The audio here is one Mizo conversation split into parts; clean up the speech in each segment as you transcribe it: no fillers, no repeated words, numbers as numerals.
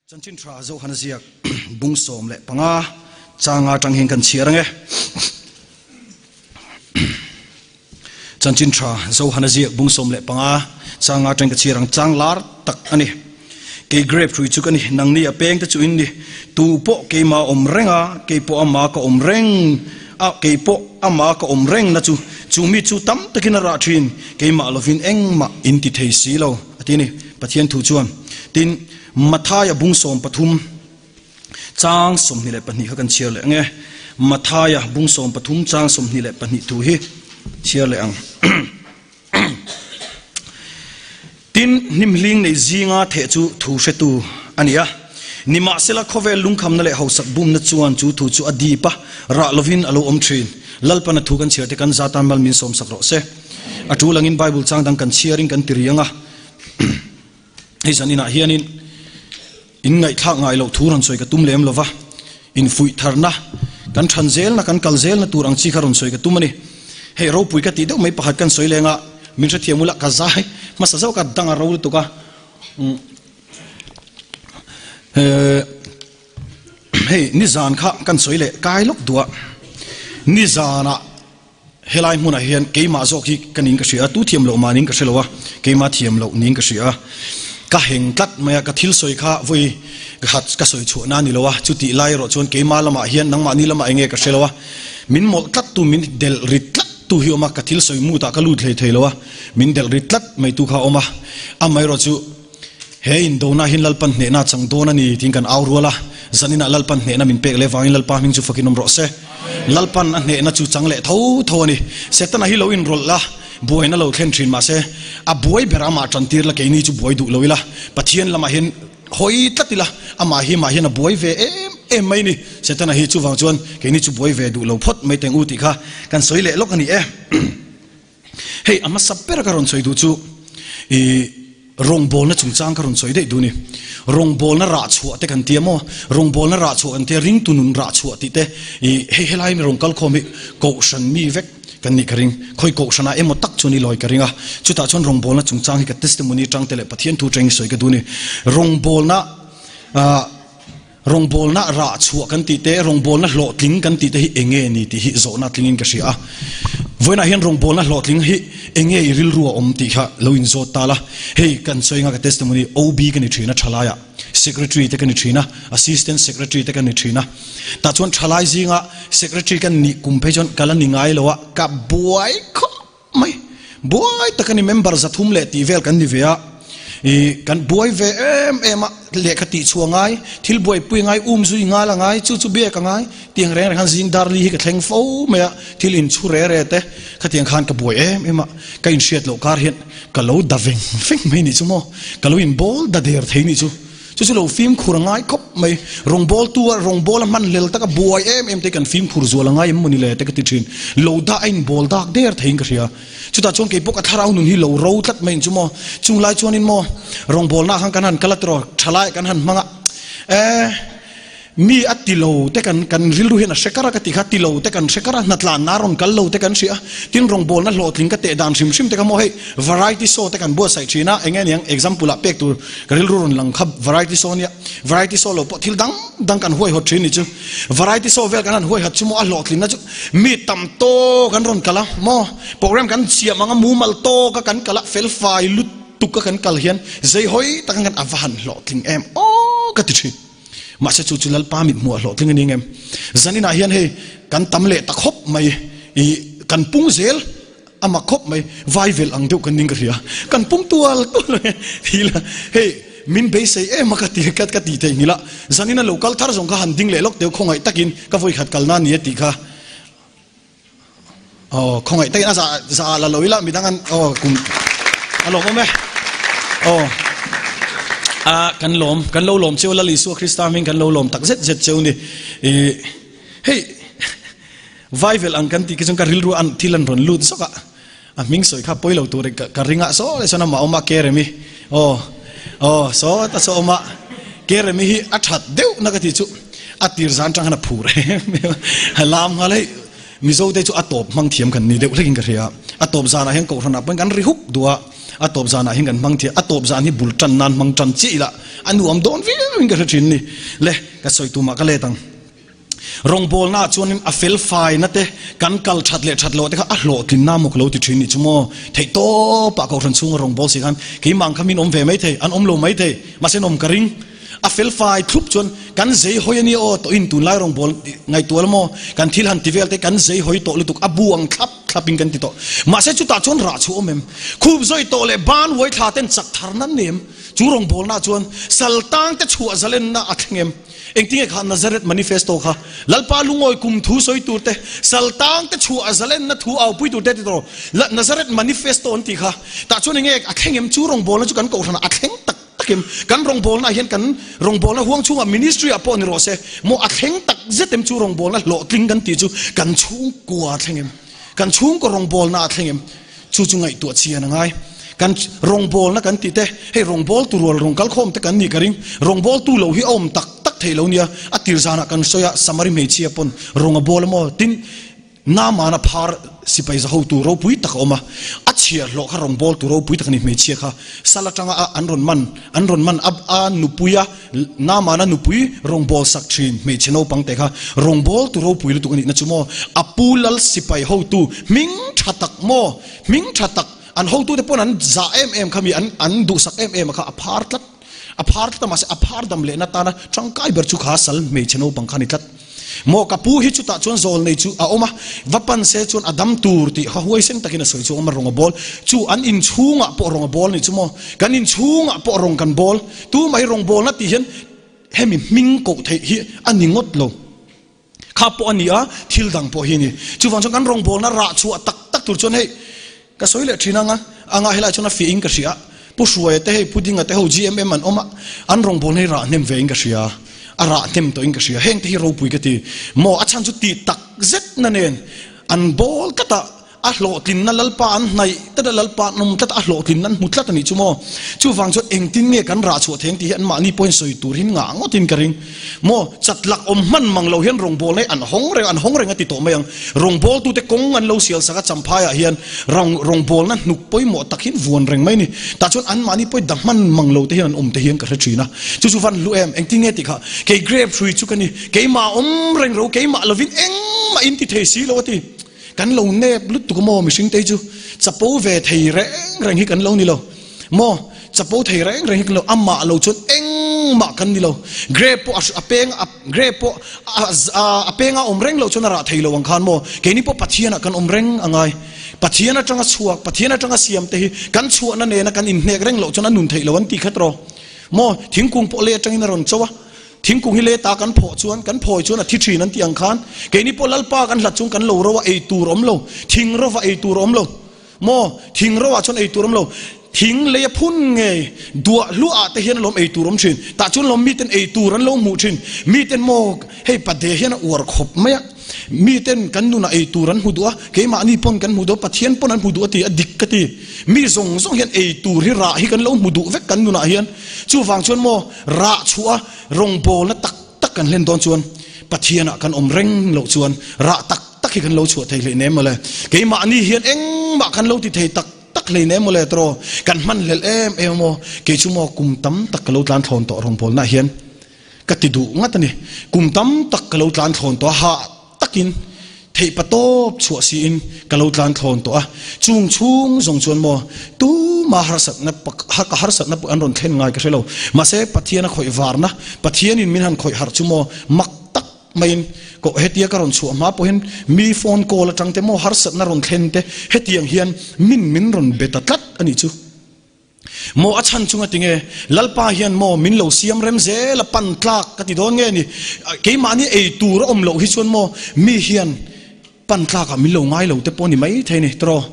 Chanchin tha Zohana ziak bung 15 changa atang hian kan chhiar ange. Chanchin tha Zohana ziak bung 15 changa atang ka chhiar ang chang lar tak ani. Kei grape hrui chu ka ni, nangni a peng te chu in ni. Tu pawh keima awm reng a, kei pawh ama ka awm reng a, kei pawh ama ka awm reng na chu, chu mi chu tam takin a rah thin, keimah lovin engmah in ti thei si lo, a ti a ni. Pathian thu chuan, tin, Mathaia bung 13 chang 22 kha kan chhiar leh ang e. Mathaia bung 13 chang 22 thu hi chhiar leh ang. Tin, hnimhling nei zinga theh chu thu hretu a ni a. Nimahsela khawvel lungkhamna leh hausak bumna chuan chu thu chu a dip a, rah lovin a lo awm thin. Lalpana thu kan chhiar te kan za tan mal min sawmsak rawh se. A tul angin Bible chang dang kan chhiarin kan ti riang a. Hei zan inah hianin in ngaihthlak ngai loh thu rawn sawi ka tum lem lo va, infuih tharna, kan than zelna, kan kal zelna tur ang chi kha rawn sawi ka tum a ni. Hei ropui ka tih deuh mai pakhat kan sawi leng a, min hrethiam ula ka zai hmasa zauh ka dang a ro lutuk a. Hei nizan kha kan sawi leh kai lawk duh a, nizanah Helai hmunah hian keimah zawk hi ka ning ka hria a, tu thiam loh mah ning ka hre lo a, keimah thiam loh ning ka hria a. Ka heng tlat mai a, ka thil sawi kha vawi khat ka sawi chhuah na ni lo a, chutih lai erawh chuan keimah lamah hian nangmahni lamah eng nge ka hre lo a, min mawlh tlat tu, min delh ri tlat tu hi a awm a, ka thil sawi mutah ka lut hlei thei lo a, min delh ri tlat mai tu kha a awm a, amaherawhchu He indona hian Lalpan hnehna a chang dawn a ni tiin kan au rual a, zaninah Lalpan hnehna min pek leh vangin Lalpa hming chu fakin awm rawh se. Lalpan a hnehna chu chang leh tho tho a ni. Setana hi lo inrawlh la, buaina lo thlen thin mahse, a buai ber amah tantir la keini chu buai duh lo ila, Pathian lamah hian hawi tlat ila, amah hi mah hian a buai ve em em mai ni. Setana hi chuvang chuan keini chu buai ve duh lo phawt mai teng u tih kha kan sawi leh lawk a ni e. Hei a hmasa ber ka rawn sawi duh chu i rawngbawlna chungchang ka rawn sawi daih duh a ni. Rawngbawlna rah chhuah te kan tia maw? Rawngbawlna rah chhuah kan tia ringtu nun rah chhuah tih te i hei helai mi rawn kal khawm hi kohhran mi vek kan nih ka ring. Khawi kohhranah emaw tak chuan i lawi ka ring a. Chutah chuan rawngbawlna chungchang hi ka testimony atang te leh Pathian thu atangin sawi ka duh a ni. Rawngbawlna ah Rawngbawlna rah chhuah kan tih te, rawngbawlna hlawhtling kan tih te hi eng nge ni tih hi zawhna tlingin ka hria a. Vawiinah hian rawngbawlna hlawhtling hi eng nge i rilru a awm tih kha lo inzawt ta la. Hei kan sawi anga ka testimony OB ka ni thin a thalaiah, Secretary te ka ni thin a, Assistant Secretary te ka ni thin a. Tah chuan thalai zinga Secretary ka nih kum phei chuan ka la ni ngai lo a, ka buai khawp mai. Buai tak a ni, member 300 leh tih vel kan ni ve a, i kan buai ve em em a, lehkha tih chhuah ngai, thil buaipui ngai, um zui nghal a ngai, chu chu biak a ngai, tiang reng reng khan zing dar li hi ka thleng fo mai a, thil inchhu re re te khatiang khan ka buai em em a, ka inhriat loh kar hian ka lo da veng veng mai nih chu maw, ka lo inbawl da der thei nih chu. Chu chu lo fimkhur a ngai khawp mai. Rawngbawltu a rawngbâwl a hman hlel tak a buai em em te kan fimkhur zual a ngai em mawni le te ka ti thin. Lo dah a inbawl dak der theiin ka hria. Chutah chuan keipawh ka thlarau nun hi lo ro tlat mai in chu maw. Chung lai chuanin maw rawngbawlnaah khan kan han kal a tiraw thalai kan han hmang a. Eh. Mi a ti lo te kan kan rilru hian a hre kar a ka ti kha, ti lo te kan hre kar a, hnatlanna a rawn kal lo te kan hria a, tin rawngbawlna hlawhtling ka teh dan hrim hrim te kha maw hei variety show te kan buatsaih thin a, eng nge niang example ah pek tur ka rilru rawn lang kha variety show ania, variety show lo pawh thil dang dang kan huaihawt thin ni chu, variety show vel kan han huaihawt chu maw a hlawhtlinna chu mi tam tawk an rawn kal a maw program kan siam ang a mumal tawk a kan kal a felfai lutuk a kan kal hian zeihawi tak an kan a va han hlawhtling em aw ka ti thin. Mahse chu chu Lalpa mit hmuh a hlawhtling a ni ngem? Zaninah hian hei kan tam leh ta khawp mai i kan pung zel a mak khawp mai, vai velh ang deuh kan ning ka hria, kan pung tual tual mai thil a hei min beisei em a ka ti ka ka tih theih nghilh a, zanina lo kal thar zawng kha han ding leh lawk teu khawngaih takin ka vawikhat kalna a ni a tih kha. Aw khawngaih takin a za za la lo ila midang an aw kum a lawm awm e aw a kan lawm kan lo lawm cheu Lal Isua Krista hming kan lo lawm tak zet zet cheu ni i hei vaivel ang kan tih khi chuan ka rilru an thil an rawn lut zawk a a hming sawi kha pawi lo tur ka ring a saw leh sawn amah awm a Keremi aw aw saw ta saw awm a Keremi hi a that deuh na ka tih chu a tir zan tang khan a phur em em a lam nghal hei Mizo te chu a tawp hmang thiam kan ni deuh hlekin ka hria. A tawp zanah hian kohhranah pawhin kan ri huk duh a. A tawp zanah hian kan hmang thei a, a tawp zan hi bul tan nan hmang tan chiah ila a nuam dawn viau in ka hre thin ni. Le, ka sawi tumah ka let ang. Rawngbawlna ah chuanin a fel faina te, kan kal that leh that loh te kha a hlawhtlinna maw ka lo ti thin ni chu maw. Theih tawpah Kohhran chhunga rawngbâwl si khan keimah ang kha min awm ve mai thei, an awm lo mai thei, mahse an awm ka ring. A fel fai thlup chuan kan zei hawi a nia aw tawhin tunlai rawngbâwl ngaihtuah la maw, kan thil han ti vel te kan zei hawi tawh lutuk a bu ang thlap thlapin kan ti tawh. Mahse chutah chuan rah chhuah awm em? Khup zawi tawh leh ban uai thla ten chak thar nan nei em? Chu rawngbâwlnaah chuan sal tangte chhuah zalenna a thleng em? Engtinge kha Nazareth Manifesto kha Lalpa lungawi kum thu sawi tur te, sal tang te chhuah zalenna thu aupui tur te ti tawh Nazareth Manifesto an tih kha. Tah chuan enge a thleng em? Chu rawngbawlna chu kan kohhranah a thleng tak tak em? Kan rawngbawlna ah hian kan rawngbawlna huang chhungah ministry ah pawh ni rawh se maw a thleng tak zet em? Chu rawngbawlna hlawhtling kan tih chu kan chhungkua a thleng em? Kan chhungkaw rawngbawlna a thleng em? Chu chu ngaihtuah chian a ngai. Kan rawngbawlna kan tih te, hei rawngbawltu rual rawn kal khawm te kan nih ka ring. Rawngbawltu lo hi a awm tak tak thei lo nia. A tir zanah kan sawi a, Samari hmeichhia pawn rawng a bawl a maw? Tin, Naamana phar sipai za hotu ropui tak a awm a, a chhiarhlawh kha rawngbawltu ropui tak a ni hmeichhia kha. Sal atanga a an rawn man, an rawn man a a nupuia Naamana nupui rawngbâwl sak ṭhin hmeichhe naupang te kha rawngbâwltu ropui lutuk a nihna chu maw? A pu lal sipai hotu hming ṭha tak maw? Hming ṭha tak, an hotute pawn an zah em em kha mi an an duhsak em em a kha a phar tlat. A phar tlat a mahse a phar dam lehna tana ṭangkai ber chu kha sal hmeichhe naupang kha a ni tlat. Maw ka pu hi chutah chuan zawl nei chu a awm a, va pan se chuan a dam tur tih kha huaisen takin a sawi chu a awm a, rawng a bawl chu an inchhungah pawh rawng a bawl a nih chu maw, kan inchhungah pawh rawng kan bawl, tumah hi rawngbawlna tih hian hemi hming koh theih hi a ni ngawt lo, kha pawh a ni a, thil dang pawh hi a ni. Chuvang chuan kan rawngbawlna rah chhuah tak tak tur chuan hei Ka sawi leh thin anga, anga helai chuan a fiah in ka hria. Pu Hruaia te hei Pu Dinga te ho GMM an awm a, an rawngbawlna hi rah hnem ve in ka hria. A rah hnem tawh in ka hria. Heng te hi ropui ka ti. Maw a chhan chu tih tak zet na nen an bawl tlat a, a hlawhtlinna Lalpa an hnaih tlat a, Lalpa an awm tlat a, a hlawhtlinna an hmu tlat a nih chu maw. Chuvang chuan engtin nge kan rah chhuah thei ang tih hi anmahni pawhin sawi tur hi ngah ngawt in ka ring. Maw, chat lak awm hman mang lo hian rawngbawlna hi an hawng reng, an hawng reng a ti tawh mai ang. Rawngbawltute kawng an lo sial sak a, Champhaiah hian rawng rawngbawlna hnuk pawimawh tak hi an vuan reng mai a ni. Tah chuan anmahni pawh hi da hman mang lo te hian an awm te hian ka hre thin a. Chu chu van hlu em, engtin nge tih kha, kei grape hrui chu ka ni, keimah awm reng ro, keimah lovin engmah in ti thei si lo a ti. Kan lo nep lutuk a maw mihring te hi chu chapo ve thei reng reng hi kan lo ni lo. Maw? Chapo thei reng reng hi kan lo, amah lo chuan engmah kan ni lo. Grape pawh a peng a grape pawh a penga awm reng loh chuan a rah thei lo ang khan maw? Keini pawh Pathianah kan awm reng a ngai. Pathian atanga chhuak, Pathian atanga siam te hi kan chhuahna nena kan inhnek reng loh chuan a nun theih lo an ti khat rawh. Maw? Thingkung pawh lei atangin a rawn cho a, thingkung hi lei ta kan phawh chuan, kan phawi chuan a thi thin an tih ang khan keini pawh Lalpa kan hlat chung kan lo ro a ei tur awm lo, thing rova ei tur awm lo. Maw, thing ro ah chuan ei tur awm lo, thing lei a phun ngei duah hluah ah te hian alawm ei tur awm thin, tah chuan lawm miten ei tur an lo hmuh thin, miten maw hei pade hian a uar khawp mai a, miten kan nunah ei tur an hmu duh a, keimahni pawn kan hmu duh a, Pathian pawn an hmu duh a ti a dik ka ti, mi zawng zawng hian ei tur hi rah hi kan lo hmu duh vek kan nunah hian, chuvang chuan maw rah chhuah a rawngbawlna tak tak kan hlen dawn chuan Pathianah kan awm reng loh chuan rah tak tak hi kan lo chhuah thei hleinem mawle. Keimahni hian engmah kan lo ti thei tak tak hleinem mawle tawh kan hman hlelh em em a maw. Kei chu maw kum tam tak ka lo tlan thlawn tawh rawngbawlnaah hian ka ti duh ngat a ni. Kum tam tak ka lo tlan thlawn tawh a, hah takin theihpa tawp chhuah siin ka lo tlan thlawn tawh a. Chung chhung zawng chuan maw tuma harsatna ka harsatna pawh an rawn thlen ngai ka hre lo. Mahse Pathian a khawih varna, Pathianin min han khawih harh chu maw mak tak Maiin, Koh hetia ka rawn chhuah hma pawhin mi phone call atang te maw harsatna rawn thlen te hetiang hian min min rawn be ta tlat a nih chu. Maw a chhan chunga tinge Lalpa hian maw min lo siam rem zel a pan tlak ka ti dawn nge ni. Keimahni ei tur a awm loh hi chuan maw mi hian Pan tlakah min lo ngai lo te pawh ni mai thei ni tawh.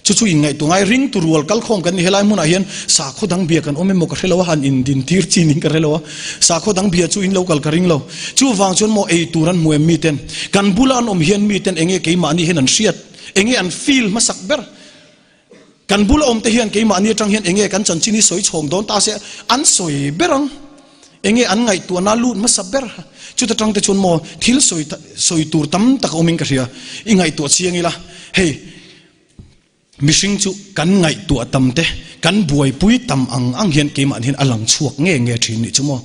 Chu chu inngaihtuah ngai ring tu rual kal khawm kan ni helai hmunah hian sakhaw dang bia kan awm emaw ka hre lo a, han indin tir chin in ka hre lo a, sakhaw dang bia chu in lo kal ka ring lo. Chuvang chuan maw ei tur an hmu em miten? Kan bula an awm hian miten enge keimahni hian an hriat? Enge an feel hmasak ber? Kan bula awmte hian keimahni atang hian enge kan chanchin hi sawi chhawng dawn ta se an sawi ber ang. Enge an ngaihtuahna lut hmasa ber. Chuta tang te chuan maw thil sawi sawi tur tam tak a awmin ka hria. I ngaihtuah chiang ila hei. Mihring chu kan ngaihtuah tam te, kan buaipui tam ang ang hian keimahni hian a lang chhuak nge nge thin nih chu maw.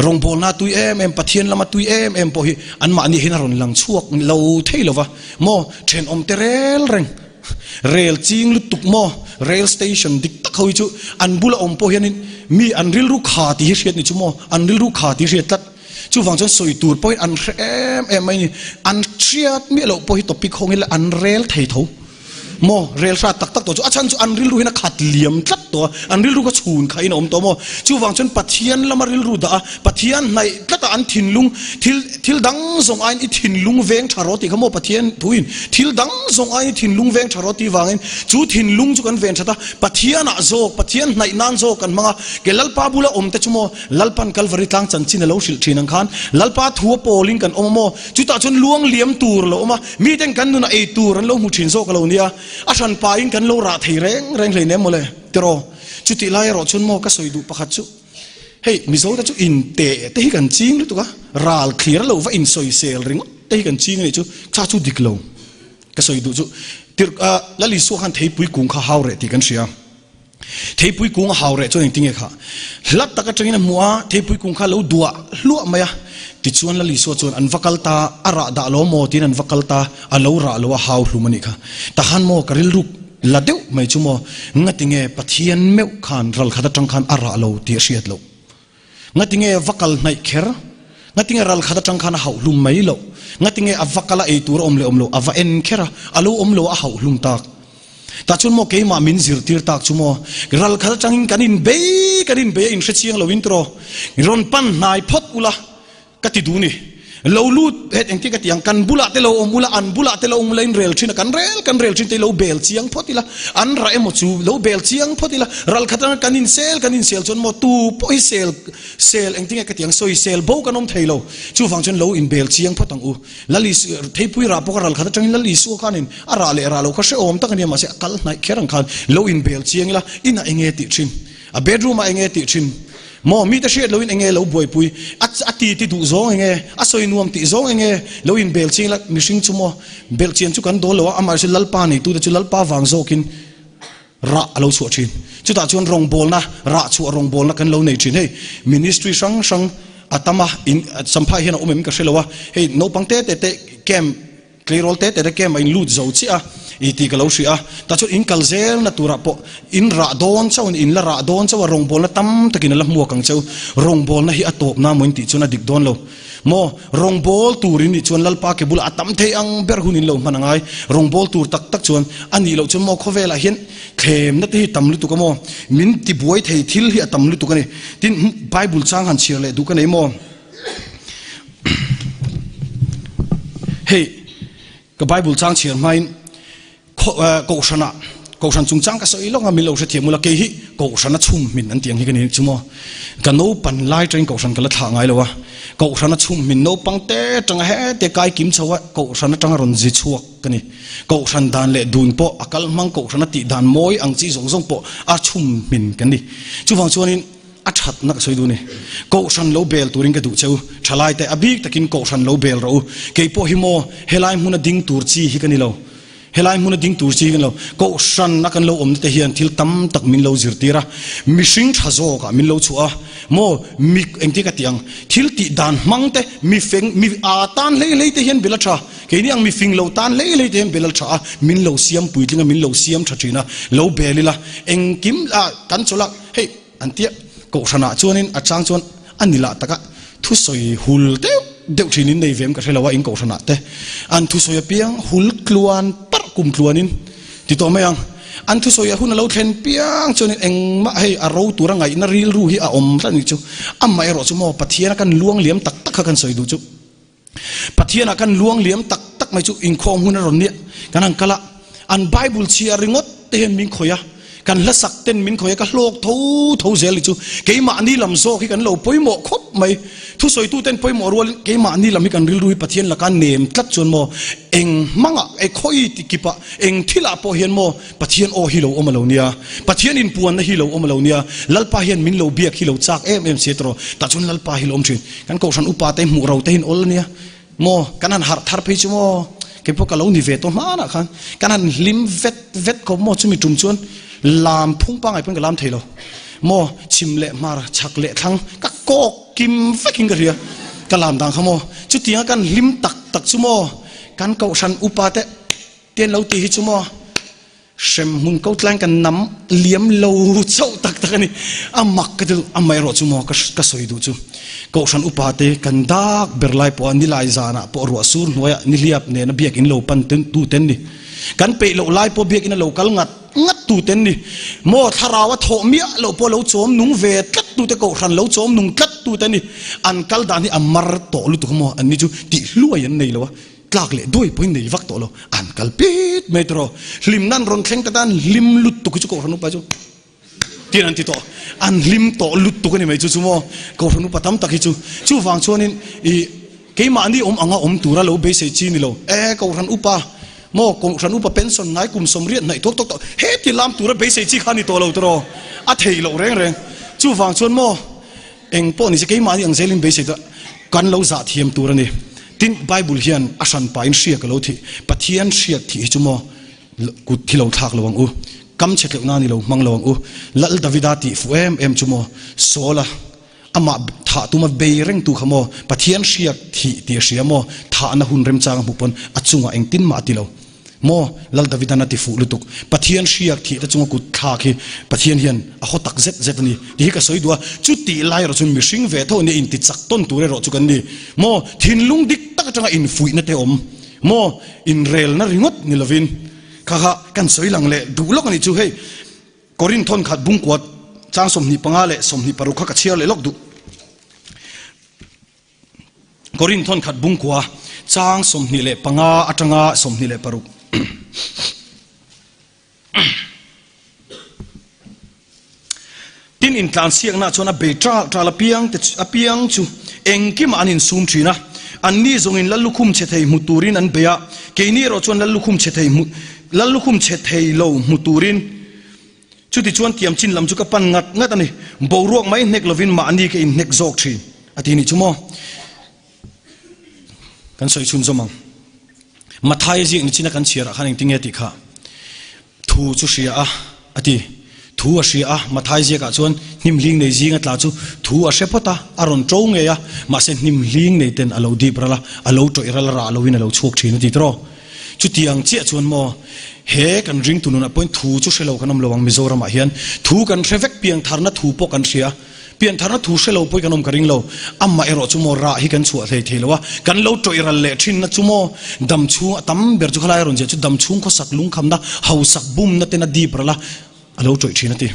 Rawngbawlna tui em em, Pathian lama tui em em pawh hi anmahni hian a rawn lang chhuak lo thei lo va maw. Thenawm te rel reng, rel ching lutuk maw, rail station dik tak ho hi chu an bula awm pawh hianin mi an rilru kha tih hi hriat nih chu maw, an rilru kha tih hi hriat tlat. Chuvang chuan sawi tur pawhin an hre em em mai ni. An hriat miah loh pawh hi topic ho ngil an rel thei tho. Maw rel hrat tak tak tawh chu a chhan chu an rilru hian a khat liam tlat tawh a, an rilru kha chhun kha in a awm tawh maw? Chuvang chuan Pathian lama rilru dah a, Pathian hnaih tlat a an thinlung thil thil dang zawng aiin i thinlung veng tha rawh tih kha maw Pathian thuin thil dang zawng aiin i thinlung veng tha rawh tih vangin chu thinlung chu kan ven that a, Pathianah zawk Pathian hnaih nan zawk kan hmang a, ke Lalpa bula awm te chu maw Lalpan Kalvari tlang chanchin a lo hrilh thin ang khan Lalpa thu a pawlin kan awm a maw? Chutah chuan luang liam tur a lo awm a, miten kan nunah ei tur an lo hmu thin zawk a lo nia, a hran pahin kan lo rah thei reng reng hlei nem mawle, tiraw? Chutih lai erawh chuan maw ka sawi duh pakhat chu, hei Mizote chu inteh te hi kan ching lutuk a, ral thlir a lo va insawisel ringawt te hi kan ching a nih chu, kha chu dik lo ka sawi duh chu, tirh Lal Isua khan theipui kung kha hau reh tih kan hria. Theipui kung a hau reh chuan engtinge kha? Hla tak atangin a hmu a, theipui kung kha a lo duah hluah mai a. Tichuan Lal Isua chuan an va kal ta, a rah dah lo maw tiin an va kal ta, a lo rah lo a hau hlum a nih kha. Tahan maw ka rilru la deuh mai chu maw, ngatinge Pathian meuh khan ral khat atang khan a rah lo tih a hriat loh. Ngatinge va kal hnaih kher? Ngatinge ral khat atang khan a hauh hlum mai loh? Ngatinge a va kal a ei tur a awm leh awm loh a va en kher a, a lo awm lo a hauh hlum tak? Tah chuan maw keimah min zirtir tak chu maw ral khat atangin kan inbei kan inbei a inhre chiang lo in tiraw rawn pan hnai phawt ula ka ti duh ni. Lo lut het engtin ka ti ang kan bulah te lo awm ula an bulah te lo awm ula in rel thin a kan rel kan rel thin te lo bel chiang phawt ila an rah emaw chu lo bel chiang phawt ila ral khat atanga kan insel kan insel chuan maw tu pawh hi sel sel engtin nge ka ti ang sawi sel bo kan awm thei lo chuvang chuan lo inbel chiang phawt ang u Lal Isu theipui rah pawh kha ral khat atangin Lal Isua khanin a rah leh rah lo kha hrehawm tak ania mahse a kal hnaih kher ang khan lo inbel chiang ila inah enge tih thin a bedroom ah enge tih thin Maw mite hriat loin enge lo buaipui, a a ti ti duh zawng enge, a sawi nuam tih zawng enge lo inbel ching la, mihring chu maw belh chian chu kan dawl lo a, amaherawhchu Lalpa neitute chu Lalpa vang zawkin rah a lo chhuah thin. Chutah chuan rawngbawlna, rah chhuah rawngbawlna kan lo nei thin. Hei ministry hrang hrang a tam a, in Champhai hian a awm em ka hre lo a, hei naupang te te te camp, Tleirawl te te te kem a in lut zo chiah a i tih ka lo hria a, tah chuan in kal zelna turah pawh in rah dawn chauh a ni, in la rah dawn chauh a, rawngbawlna tam takin a la hmuak ang cheu, rawngbawlna hi a tawpna maw in tih chuan a dik dawn lo maw, rawngbâwl tur in nih chuan Lalpa ke bulah a tam thei ang ber hun in lo hman a ngai, rawngbâwl tur tak tak chuan a nih loh chuan maw khawvelah hian thlemna te hi tam lutuk a maw, min tibuai thei thil hi a tam lutuk a ni, tin Bible chang han chhiar leh duh ka nei maw. Hei ka Bible chang chhiar hmain kohhrana kohhran chungchang ka sawi lawk a min lo hrethiam ula kei hi kohhrana chhum hmin an tih ang hi ka ni chu maw ka naupan lai tangin kohhran ka la thlah ngai lo a kohhrana chhum hmin naupang te tanga hete kai kim chho a kohhran atanga rawn zi chhuak ka ni kohhran dan leh dun pawh a kal hmang kohhrana tih dan mawi ang chi zawng zawng pawh a chhum hmin kan ni chuvang chuanin A thatna ka sawi duh a ni. Kohhran lo bel turin ka duh che u. Thalai te, a bik takin kohhran lo bel rawh u. Kei pawh hi maw, helai hmuna ding tur chi hi ka ni lo. Helai hmuna ding tur chi hi ka ni lo. Kohhran a kan lo awmna te hian thil tam tak min lo zirtir a, mihring tha zawkah min lo chhuah a. Maw, mi engtin ka tih ang, thil tih dan hmang te, mi feng, mi aa tan hlei hlei te hian bel a tha. Keini ang mi fing lo tan hlei hlei te hian bel a tha a, min lo siam puitling a, min lo siam tha thin a. Lo bel ila, engkim ah kan chawlh a, hei, An tia, Kohhranah chuanin a chang chuan a ni lah taka thusawi hul deuh deuh thinin nei ve em ka hre lo a, in Kohhranah te an thusawi apiang hul tluan parh kum tluanin ti tawh mai ang. An thusawi a hun a lo thlen piang chuanin engmah hei a ro tura ngaihna rilru hi a awm tlat a nih chu. Amaherawh chu maw Pathiana kan luang liam tak tak kha kan sawi duh chu. Pathianah kan luang liam tak tak mai chu inkhawm hun a rawn nia, kan han kal a, an Bible chhiar ringawt te hian min khawih a, kan hla sak ten min khawih a, ka hlawk tho tho zel ni chu keimahni lam zawk hi kan lo pawimawh khawp mai, thusawitu ten pawimawh rualin keimahni lam hi kan rilru hi Pathian laka nem tlat chuan maw eng hmangah e khawi ti kipah eng thilah pawh hian maw Pathian aw hi lo awm a lo nia, Pathian inpuanna hi lo awm a lo nia, Lalpa hian min lo biak hi lo chak em em si tawh, tah chuan Lalpa hi lo awm thin. Kan kohhran upa te hmuh ro te hin awl ania maw, kan han harh thar phei chu maw. Kei pawh ka lo ni ve tawh hmanah khan kan han hlim vet vet khawp maw chumi tum chuan lam phung pangai pawn ka lam thei lo maw chhim leh hmar chhak leh thlang ka kawk kim vekin ka hria ka lam dan kha maw chutianga kan hlim tak tak chu maw kan kohhran upa te te an lo tih hi chu maw Hremhmun ko tlai kan nam liam lo chauh tak tak a ni. A mak ka ti duh, amaherawh chu maw ka sawi duh chu Kohhran upa te kan dak ber lai pawha nilai zanah pawh ruah sur hnuaiah nihliap nena biakinn lo pan tu ten ni. Kan peih loh lai pawh biakinn a lo kal ngat ngat tu ten ni. Maw thlarau a thawh miah loh pawh lo chawm nung ve tlat tu te Kohhran lo chawm nung tlat tu te ni. An kal dan hi a mar tawh lutuk a maw an ni chu tih hluai an nei lo a. Tlak leh duai pawhin nei vak tawh lo, an kal pit mai tawh rawh. Hlimna an rawn thleng ta tan hlim lutuk hi chu Kohhran upa chu tin an ti tawh. An hlim tawh lutuk a ni mai chu chu maw Kohhran upa tam tak hi chu. Chuvang chuanin i keimahni awm anga awm tura lo beisei chi ni lo. E Kohhran upa maw Kohhran upa pension hnai kum sawmriat hnaih tawk tawk tawh heti lam tura beisei chi kha ni tawh lo tawh rawh. A theih loh reng reng. Chuvang chuan maw Eng pawh ni se keimahni ang zelin beisei chu kan lo zah thiam tur a ni. Tin, Bible hian a hran pahin hriak a lo thih. Pathian hriak thih hi chu maw kut thi lo thlak lo ang u. Kam chhe tleuh nan i lo hmang lo ang u. Lal Davida tih fuh em em chu maw Saul-a amah thah tuma bei reng tu kha maw Pathian hriak thih tih a hria maw thahna hun remchang a hmuh pawn a chungah engtin mah a ti lo. Maw Lal Davidan a ti fuh lutuk. Pathian hriak thih te chunga kut thlak hi Pathian hian a haw tak zet zet a ni tih hi ka sawi duh a. Chutih lai erawh chuan mihring ve tho nia inti chak tawn tur erawh chu kan ni. Maw thinlung dik tak atanga infuihna te awm. Maw inrelna ringawt ni lovin kha kha kan sawi lang leh duh lawk a nih chu hei Korinth thawnkhat bungkua chang 25 leh 26 kha ka chhiar leh lawk duh. Korinth thawnkhat bungkua chang 25 atanga 26. Tin intlansiakna chuan a bei ṭal ṭal apiang te apiang chu engkimah an insum ṭhin a, anni zawngin lal lukhum chhe thei hmu turin an bei a, keini erawh chuan lal lukhum chhe thei hmu lal lukhum chhe thei lo hmu turin Chutichuan tiam chin lam chu ka pan ngat ngat a ni. Boruak mai hnek lovin mahni ka inhnek zawk thin a ti nih chu maw? Kan sawi chhun zawm ang. Mathaia ziak ni china kan chhiarah khan engtin nge tih kha thu chu hria a a ti. Thu a hria a, Mathai ziakah chuan hnim hling nei zinga tla chu thu a hre phawt a, a rawn ṭo ngei a, mahse hnim hling nei ten a lo dip ral a, a lo ṭawih ral a, rah loin a lo chhuak thin a ti tawh. Chutiang chiah chuan maw he kan ringtu nunah pawhin thu chu hre lo kan awm lo ang Mizoramah hian thu kan hre vek piantharna thu pawh kan hria piantharna thu hre lo pawhin kan awm ka ring lo amah erawh chu maw rah hi kan chhuah hlei thei lo a kan lo tawih ral leh thinna chu maw dam chhung a tam ber chu khalai a rawn ziah chu dam chhung khawsak lungkhamna hausak bumna ten a dip ral a A lo tawih thin a ti.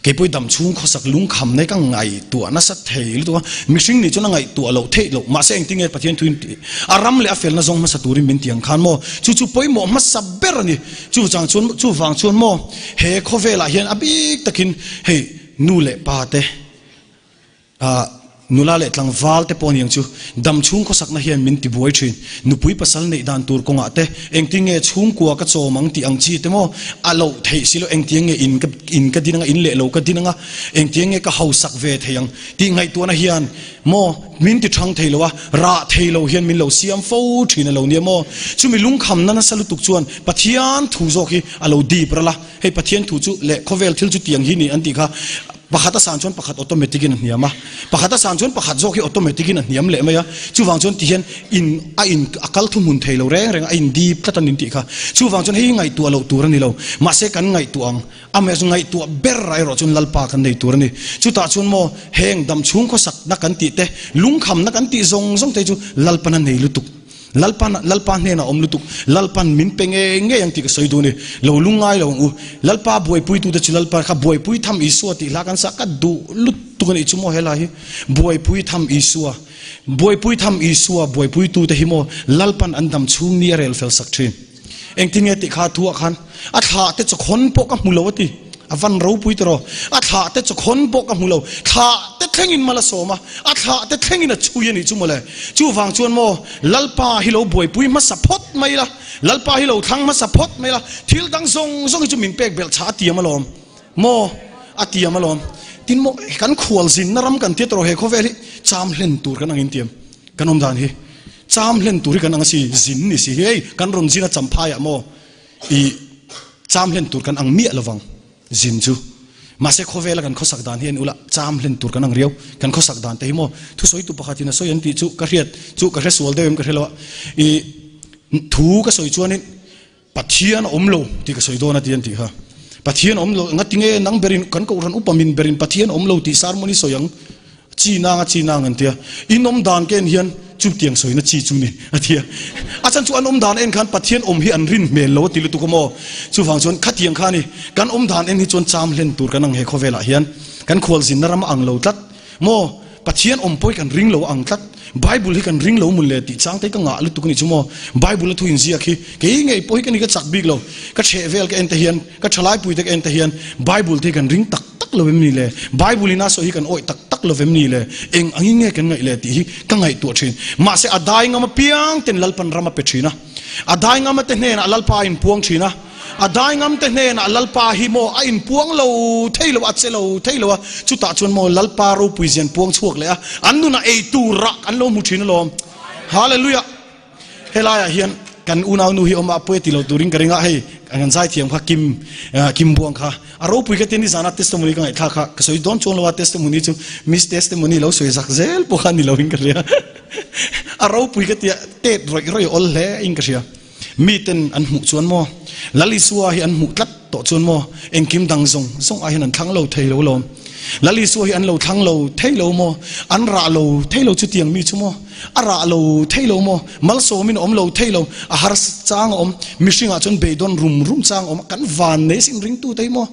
Keipawh i dam chhung khawsak lungkham nei ka ngaihtuah nasa thei lutuk a, mihring nih chuan a ngaihtuah loh theih loh. Mahse engtin nge Pathian thuin tih a ram leh a felna zawng hmasa turin min ti ang khan maw? Chu chu pawimawh hmasa ber a ni. Chuvang chuan chuvang chuan maw he khawvelah hian a bik takin hei nu leh pa te, Ah, nula leh tlangval te pawh aniang chu dam chhung khawsakna hian min ti buai thin. Nupui pasal neih dan tur kawngah te engtin nge chhungkua ka chawm ang tih ang chi te maw a loh theih si lo, engtiang nge in ka in ka din anga in leh lo ka din anga engtiang nge ka hausak ve thei ang tih ngaihtuahna hian maw min ti thang thei lo a, rah thei lo hian min lo siam fo thin a lo nia maw. Chumi lungkhamna nasa lutuk chuan Pathian thu zawk hi a lo dip ral a, hei Pathian thu chu leh khawvel thil chu tiang hi ni an tih kha Pakhat a san chuan pakhat automatic in a hniam a, pakhat a san chuan pakhat zawk hi automatic in a hniam leh mai a, chuvang chuan tihian in a in a kal thuhmun thei lo reng reng a, a in dip tlat a nin tih kha. Chuvang chuan hei hi ngaihtuah loh tur a ni lo, mahse kan ngaihtuah ang, amaherawhchu chu ngaihtuah ber ah erawh chuan Lalpa kan nei tur a ni. Chutah chuan maw heng damchhung khawsakna kan tih te, lungkhamna kan tih zawng zawng te hi chu Lalpan a nei lutuk. Lalpan, Lalpa hnenah awm lutuk, Lalpan min pe ngei ngei ang tih ka sawi duh a ni. Lo lungngai lo ang u. Lalpa buaipuitute chu Lalpa kha buaipui tham Isua tih hla kan sa ka duh lutuk a nih chu maw he hla hi. Buaipui tham Isua, buaipui tham Isua buaipuitute hi maw Lalpan an dam chhung ni a rel fel sak thin. Engtin nge tih kha thu ah khan a thlah te chawkhawn pawh ka hmu lo a ti. A van ropui tawh. A thlah te chawkhawn pawh ka hmu lo. Thlah te thlengin mal a sawm a, a thlah te thlengin a chhui a nih chu mawle. Chuvang chuan maw Lalpa hi lo buaipui hmasa phawt mai la, Lalpa hi lo thlang hmasa phawt mai la, thil dang zawng zawng hi chu min pek belh chah a tiam alawm. Maw a tiam alawm. Tin maw kan khualzinna ram kan tia tawh he khawvel hi cham hlen tur kan ang intiam kan awm dan hi. Cham hlen tur hi kan ang a si, zin ni si hi hei kan rawn zin a champhai ah maw i cham hlen tur kan ang miah lovang zin chu. Mahse khawvela kan khawsak dan hi en ula cham hlen tur kan ang riau. Kan khawsak dan te hi maw thusawitu pakhatin a sawi an tih chu ka hriat chu ka hre sual deuh em ka hre lo a i thu ka sawi chuanin Pathian a awm lo tih ka sawi dawn a ti an tih kha. Pathian a awm lo, ngati nge nang berin kan kohhran upa min berin Pathian a awm lo tih sermon i sawi ang? Chi nang a chi nang an tia. In awm dan ka en hian chutiang sawina chi chu ni a tia. A chan chu an awm dan en khan Pathian awm hi an rin hmel lo a ti lutuk a maw? Chuvang chuan khatiang kha a ni. Kan awm dan en hi chuan cham hlen tur kan ang he khawvelah hian kan khualzinna ram a ang lo tlat maw? Pathian awm pawh hi kan ring lo ang tlat. Bible hi kan ring lo mun le tih chang te hi ka ngah lutuk a ni chu maw. Bible a thu inziak hi kei ngei pawh hi ka ni ka chak bik lo. Ka chheh vel ka en te hian, ka thalai pui te ka en te hian Bible te hi kan ring tak tak lo em ni le? Bible in a sawi hi kan awih tak tak lo em ni le? Eng angin nge kan ngaih le tih hi ka ngaihtuah thin. Mahse a dai ngam apiang ten Lalpan ram a pe thin a. A dai ngam ate hnenah Lalpa a inpuang thin a. A dai ngam te hnenah Lalpa hi maw a inpuang lo thei lo a, che lo thei lo a, chutah chuan maw Lalpa ropui zian puang chhuak leh a, an nunah ei tur rah an lo hmu thin alawm. Hallelujah! Helaiah hian kan unau nu hi awm a, pawi a ti lo turin ka ring a, hei kan zaithiam kha Kim Kim Buang kha a ropui ka tia nizana testimony ka ngaihthlak kha ka sawi dawn chuang lo a, testimony chu Miss Testimony lo sawi zak zel pawh kha ni loin ka hria. A ropui ka tia tet rawih rawih a awl hle in ka hria. Miten an hmuh chuan maw? Lal Isua hi an hmuh tlat tawh chuan maw? Engkim dang zawng zawng ah hian an thlang lo thei lo lawm. Lal Isua hi an lo thlang lo thei lo maw? An rah lo thei lo chutiang mi chu maw? A rah lo thei lo maw? Malsawmin a awm lo thei lo, a har chang a awm, mihringah chuan beidawn rum rum chang a awm a, kan van nei sin ringtute hi maw?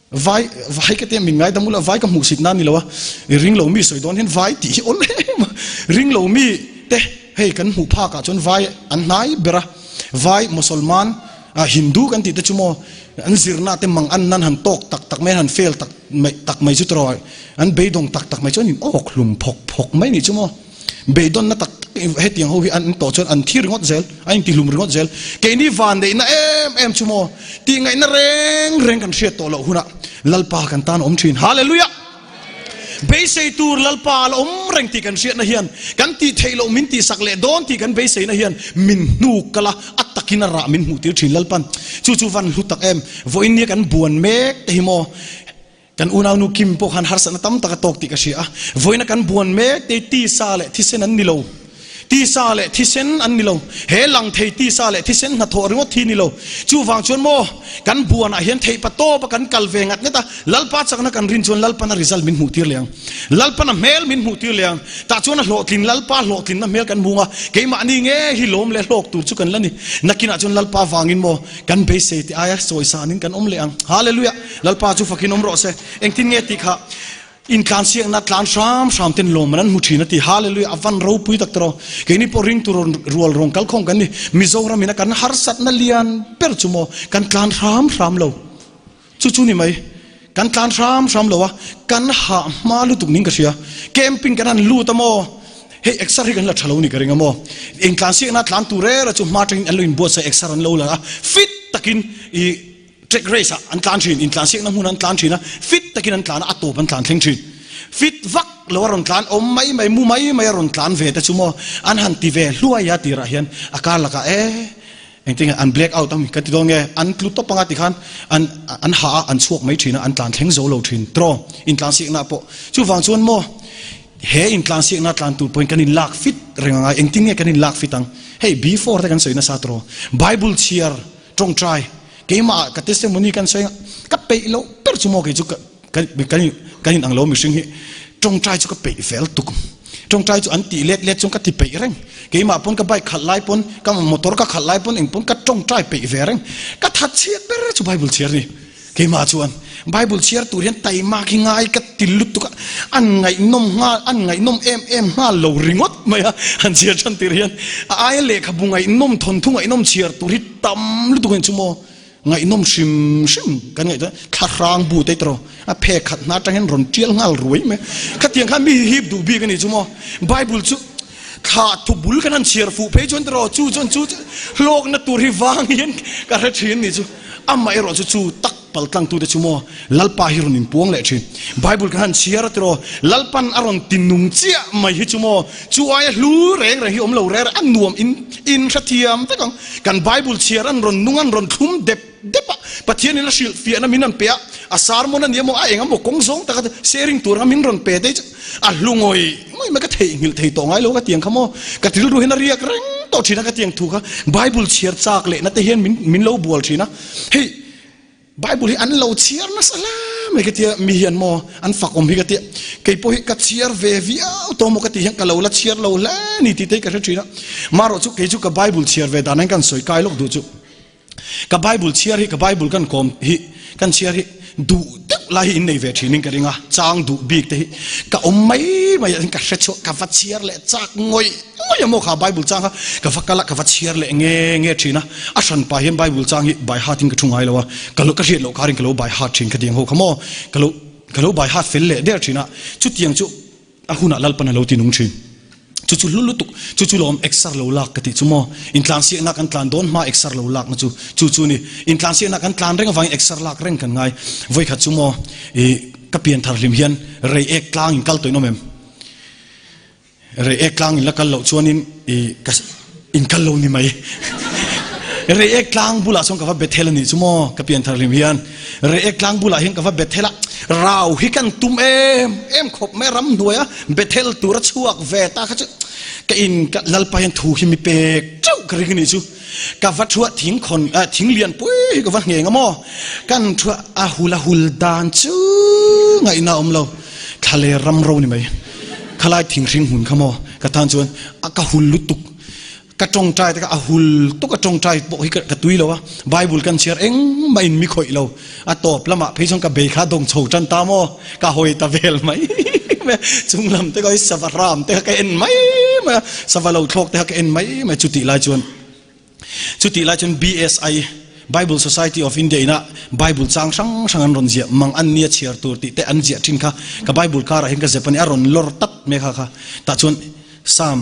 Vai, vai ka tia min ngaidam ula, vai ka hmuh sit nan ni lo a, i ring lo mi sawi dawn hian vai tih hi awl em a, ring lo mi te hei kan hmuh phak ah chuan vai an hnai ber a, vai Mosolman ah Hindu kan tih te chu maw an zirna te mang an nan han tawk tak tak mai an han fail tak mai tak mai chu tawh an beidawng tak tak mai chuan in awk hlum phawk phawk mai nih chu maw. Beidawnna tak tak hetiang ho hi an tawh chuan an thi ringawt zel, an intihlum ringawt zel. Keini vanneihna em em chu maw, tihngaihna reng reng kan hriat tawh loh hunah Lalpa kan tan a awm thin. Hallelujah! Beisei tur Lalpa a la awm reng tih kan hriatna hian kan tih theih loh min tihsak leh dawn tih kan beiseina hian min hnuk kal a, a takin a rah min hmuhtir thin Lalpan. Chu chu van hlu tak em, vawiin nia kan buan mek te hi maw, Kan unaunu Kim pawh khan harsatna tam tak a tawk tih ka hria a, vawiina kan buan mek te hi tisa leh thisen an ni lo. Tisa leh thisen an ni lo. He lang thei tisa leh thisen hnathawh ringawt hi ni lo. Chuvang chuan maw, kan buanah hian theih pa tawp a kan kal ve ngat ngat a, Lalpa chakna kan rin chuan Lalpana result min hmuh tir leh ang. Lalpana hmel min hmuh tir leh ang. Tah chuan a hlawhtlin, Lalpa hlawhtlinna hmel kan hmu ang a, keimahni nge hi lawm leh hlawk tur chu kan la ni. Nakinah chuan Lalpa vangin maw, Kan beisei tih aia sawi sanin kan awm leh ang. Hallelujah! Lalpa chu fakin awm rawh se. Engtin nge tih kha intlansiakna tlan hram hram ten lawmman an hmu thin a ti. Hallelujah! A van ropui tak tawh. Keini pawh ringtu rual rawn kal khawm kan ni. Mizoram ina kan harsatna lian ber chu maw kan tlan hram hram lo. Chu chu ni mai. Kan tlan hram hram lo a, kan hah hma lutuk ning ka hria. Camping kan han lut a maw? Hei exer hi kan la tha lo ni ka ring a maw? Eng tlan siakna tlan tur rera chu hma atangin an lo inbuatsaih exer an lo la a, fit takin i track race ah an tlan thin, intlan siakna hmun an tlan thin a, fit takin an tlan a, a tawp an tlan thleng thin. Fit vak lo a rawn tlan awm mai mai, mu mai mai a rawn tlan ve te chu maw? An han ti ve hluai a tirah hian a kar lakah e. Engtin nge an black out ang ka ti dawn nge an tlu tawp anga tikhan an an hah a an chhuak mai thin a an tlan thleng zo lo thin tiraw intlansiakna pawh chuvang chuan maw he intlansiakna tlan tur pawhin kan inlak fit reng anga engtin nge kan inlak fit ang hei before te kan sawi nasa tiraw bible chhiar tawngtai keimah ka testimony kan sawi ka peih loh ber chu maw kei chu ka Kan kan kan in ang lo mihring hi tawngtai chu ka peih fel tuk. Tawngtai chu an tih let let chuan ka ti peih reng. Keimah pawn ka bike khalh lai pawn, ka motor ka khalh lai pawn eng pawn ka tawngtai peih ve reng. Ka that chhiat ber chu Bible chhiar ni. Keimah chuan Bible chhiar tur hian taimak hi ngai ka ti lutuk a, an ngaihnawm nghal an ngaihnawm em em nghal lo ringawt mai a han chhiar than tir hian a aia lehkhabu ngaihnawm thawnthu ngaihnawm chhiar tur hi tam lutuk ang chu maw. Ngaihnawm hrim hrim kan ngaih chuan thlahrang bu te tawh a phe khat hna atang hian rawn tial nghal ruai mai. Khatiang khan mi hi hip duh bik a nih chu maw. Bible chu thla thu bul kan han chhiar fuh phei chuan tawh chu chuan chu hlawkna tur hi vang hian ka hre thin nih chu. Amaherawh chu chu tak. paltlangtute chu maw Lalpa hi rawn inpuang leh thin. Bible kan han chhiar a tiraw, Lalpan a rawn ti nung chiah mai hi chu maw chu aia hlu reng reng hi awm lo reng reng a nuam in in hrethiam vek ang. Kan Bible chhiar an rawn nung an rawn thlum dep dep a, Pathianin a hrilh fiahna min rawn pe a, a sermon a nia maw a eng emaw kawng zawng taka sharing tur anga min rawn pe te hi chu a hlu ngawih ngawih mai ka theihnghilh thei tawh ngai lo ka tiang kha maw ka rilru hian a riak reng tawh thin a ka tiang thu kha Bible chhiar chak lehna te hian min min lo bual thin a hei Bible hi an lo chhiar nasa hle mai ka tia mi hian maw an fak awm hi ka tia kei pawh hi ka chhiar ve viau tawh maw ka tih hian ka lo la chhiar lo hle ni tih te hi ka hre thin a marawh chu kei chu ka Bible chhiar ve dan hian kan sawi kai lawk duh chu Ka Bible chhiar hi, ka Bible kan kawm hi, kan chhiar hi duh deuh lai hi in nei ve thin in ka ring a, chang duh bik te hi ka awm mai mai ah ka hre chhuak, ka va chhiar leh chak ngawih ngawih a maw kha Bible chang kha ka va kal a, ka va chhiar leh nge nge thin a, a hran pah hian Bible chang hi by heart in ka thu ngai lo a, ka lo ka hriat loh karin ka lo by heart thin khatiang ho kha maw, ka lo ka lo by heart fel leh der thin a, chutiang chu. A hunah Lalpan a lo ti nung thin. Chu chu hlu lutuk, chu chu lawm exer lo lak ka tih chu maw? Intlansiakna kan tlan dawn hma exer lo lakna chu chu chu ni. Intlansiakna kan tlan reng avangin exer lak reng kan ngai. Vawikhat chu maw i ka pian thar hlim hian rei ek tlang in kal tawh in awm em? Rei ek tlang in la kal loh chuanin i ka In kal lo ni mai. Reiek tlang bulah chuan ka va Bethel a nih chu maw? Ka pian thar hlim hian Reiek tlang bulah hian ka va Bethel a, rau hi kan tum em em khawp mai a, ram hnuaia Bethel tura chhuak ve ta kha chu ka in ka Lalpa hian thu hi mi pek teuh ka ring a nih chu. Ka va thuah thing khawn thing lian pui hi ka va ngheng a maw? Kan thuah a hul a hul dan chu ngaihna a awm lo. Thlaler ram ro ni mai. Khalai thing hring hmun kha maw? Ka tan chuan a ka hul lutuk. Ka tawngtai te kha a hul tuk a tawngtai pawh hi ka tui lo a, Bible kan chhiar engmah in mi khawih lo, a tawp lamah phei chuan ka bei kha dawng chho tan ta maw, ka hawi ta vel mai mai a, chung lam te kha sava ram te kha ka en mai mai a, sava lo thlawk te kha ka en mai mai chutih lai chuan chutih lai chuan BSI Bible Society of India ina Bible chang hrang hrang an rawn ziah mang an nia chhiar tur tih te an ziah thin kha ka Bible karah hian ka zep a ni a rawn lawr tap mai kha kha tah chuan Psalm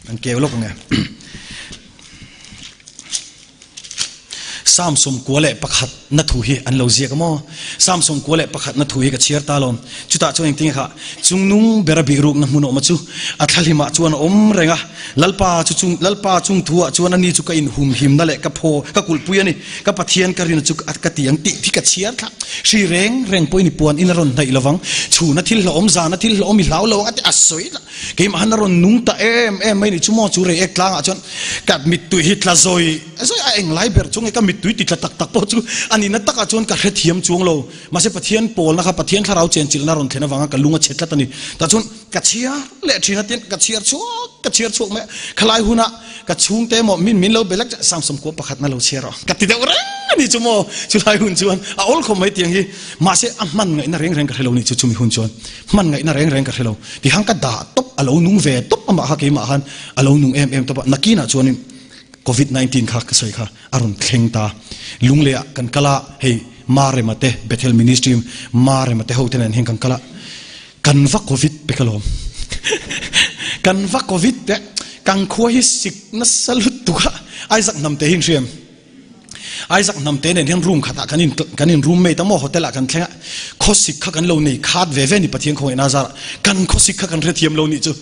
An keu lawk ang e. Psalm 11 na thu hi an lo ziak a maw? Psalm 11 na thu hi ka chhiar ta lawm. Chutah chuan engtin nge kha chungnung bera bihrukna hmun a awm a chu a thlahlimah chuan a awm reng a. Lalpa chu chung Lalpa chung thu ah chuan ani chu ka inhumhimna leh ka phaw ka kulhpui a ni. Ka Pathian ka rin chu ka ti ang tih hi ka chhiar thla. Hri reng reng pawhin i puan in a rawn hnaih lovang. Chhuna thil hlauhawm zana thil hlauhawm i hlau lo ang a ti a sawi thla. Keimah han a rawn nung ta em em mai ni chu maw chu reiek tlangah chuan ka mittui hi tla zawi zawi a englai ber chu nge ka mittui ti tla tak tak pawh chu a nihna takah chuan ka hrethiam chuang lo mahse Pathian pawlna kha Pathian thlarau chenchilhna rawn thlen avanga ka lung a chhe tlat a ni tah chuan ka chhiar leh thin a tin ka chhiar chhuak ka chhiar chhuak mai a khalai huna ka chhungte emaw min min lo be lek Samsung kua pakhatna lo chhiar rawh ka ti deuh reng a ni chu maw chulai hun chuan a awl khawp mai tiang hi mahse a hman ngaihna reng reng ka hre lo ni chu chumi hun chuan Hman ngaihna reng reng ka hre lo. Tihan ka dah tawp, a lo nung ve tawp amah kha keimah khan a lo nung em em tawp a. Nakinah chuanin Covid 19 kha ka sawi kha a rawn thleng ta. Lungleiah kan kal a, hei Marema te Bethel Ministry Marema te ho te nen hian kan kal a, kan va Covid pe ka lawm. Kan va Covid te, kan khua hi sik nasa lutuk a, Isaac Hnamte hi in hria em? Isaac hnamte nen hian room khatah kan in kan in roommate a maw hotel ah kan thleng a, khawsik kha kan lo nei khat ve ve ni Pathian khawngaihna zarah kan khawsik kha kan hrethiam lo nih chu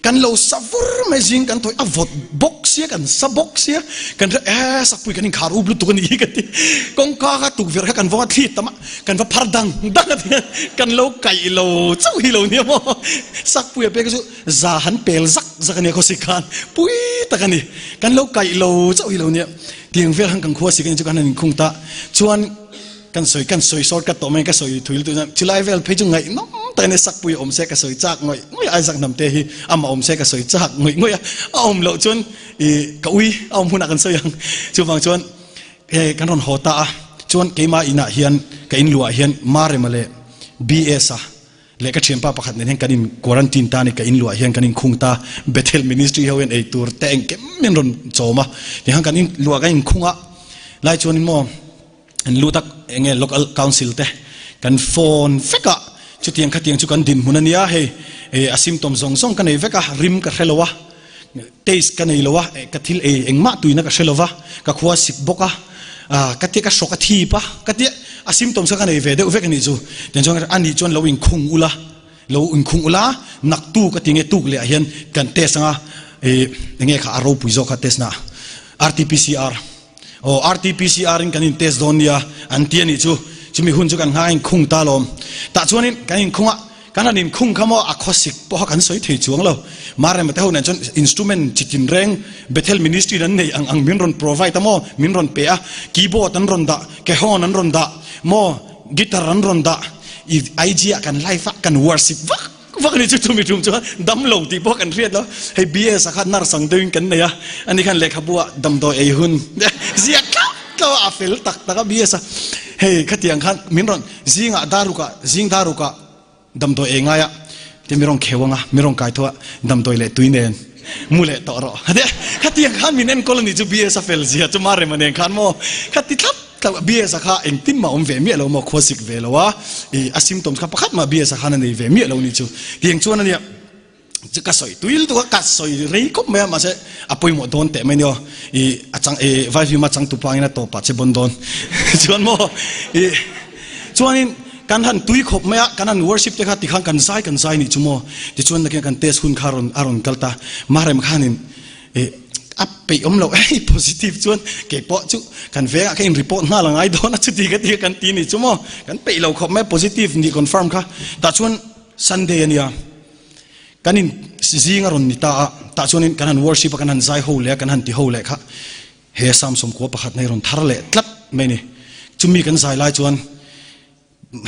kan lo sa vur mai zing kan thawi a vawt bawk sia kan sa bawk sia kan hre e sakpui kan inkhar up lutuk a nih hi ka ti kawngka kha tukverh kha kan vawng a thli tam a kan va phar dang dang a ti kan lo kaih lo chauh hi lo nia maw sakpui a pek chu Za han pel zak zak a nia khawsik khan pui tak a ni. Kan lo kaih lo chauh hi lo nia. Tiang vel han kan khua sik a ni chu kan han inkhung ta. Chuan kan sawi kan sawi short cut tawh mai ka sawi thui lutuk chuan chulai vel phei chu ngaihnawm tak a nia sakpui a awm se ka sawi chak ngawih ngawih a Isaac Hnamte hi amah awm se ka sawi chak ngawih ngawih a. A awm loh chuan ih ka ui a awm hunah kan sawi ang. Chuvang chuan hei kan rawn haw ta a. Chuan keimah inah hian ka inluah hian Marema leh BS a Leh ka thianpa pakhat nen hian kan in quarantine ta a ni, ka in luah hian kan in khung ta, Bethel Ministry ho hian ei tur te engkim min rawn chawm a, tihian kan in luah kan in khung a, lai chuanin maw an lut a eng nge local council te kan phone vek a, chutiang khatiang chu kan dinhmun a nia hei a symptom zawng zawng ka nei vek a, rim ka hre lo a, taste ka nei lo a, ka thil ei engmah tuina ka hre lo va, ka khua sik bawk a. Ka tia ka hrawk a thip a, ka tia a symptoms kha ka nei ve deuh vek a nih chu. Tiang chuan a nih chuan lo inkhung ula, lo inkhung ula, naktuk a ti nge tuk leh ah hian kan test anga ih enge kha a ropui zawk kha test na RTPCR aw RTPCR in kan in test dawn nia an ti a nih chu. Chumi hun chu kan nghak a inkhung ta alawm. Tah chuanin kan inkhung a. Kan han inkhung kha maw a khawsik pawha kan sawi thei chuang lo. Marema te ho nen chuan instrument chi tinreng Bethel Ministry in an nei ang ang min rawn provide a maw, min rawn pe a, keyboard an rawn dah, kehon an rawn dah maw, guitar an rawn dah, i IG ah kan live a, kan worship vak vak a ni chu chumi tum chuan dam lo tih pawh kan hriat lo. Hei BS ah khan nurse ang deuhin kan nei a, ani khan lehkhabu ah damdawi ei hun ziak tlauh tlauh a, a fel tak tak a BS a. Hei khatiang khan min rawn zingah darukah zing darukah Damdawi ei ngai a ti mi rawn kheu anga mi rawn kai tho a damdawi leh tui nen mu leh tawh rawh a ti khatiang khan min enkawl a nih chu BS a fel zia chu Marema nen khan maw kha ti thlap thlap BS a kha engtin mah awm ve miah lo maw khua sik ve lo a ih a symptoms kha pakhat mah BS a khan a nei ve miah lo nih chu tiang chuan a nia. Chu ka sawi tui lutuk a, ka sawi rei khawp mai a, mahse a pawimawh dawn teh mai nia i a chang i Vaivima changtupa angin a tawpah che bawn dawn chuan maw i chuanin kan han tui khawp mai a, kan han worship te kha tikhan kan zai kan zai nih chu maw tichuan nakin kan test hun kha a rawn a rawn kal ta Marem khanin i a peih awm loh hei positive chuan keipawh chu kan vengah kha in report nghal a ngai dawn a chuti ka ti kan ti nih chu maw kan peih lo khawp mai positive nih confirm kha tah chuan Sunday a nia. Kan in zing a rawn ni ta a, tah chuanin kan han worship a, kan han zai ho leh a, kan han ti ho leh kha he Psalm sawmkua pakhat nei rawn thar leh tlat mai a ni. Chumi kan zai lai chuan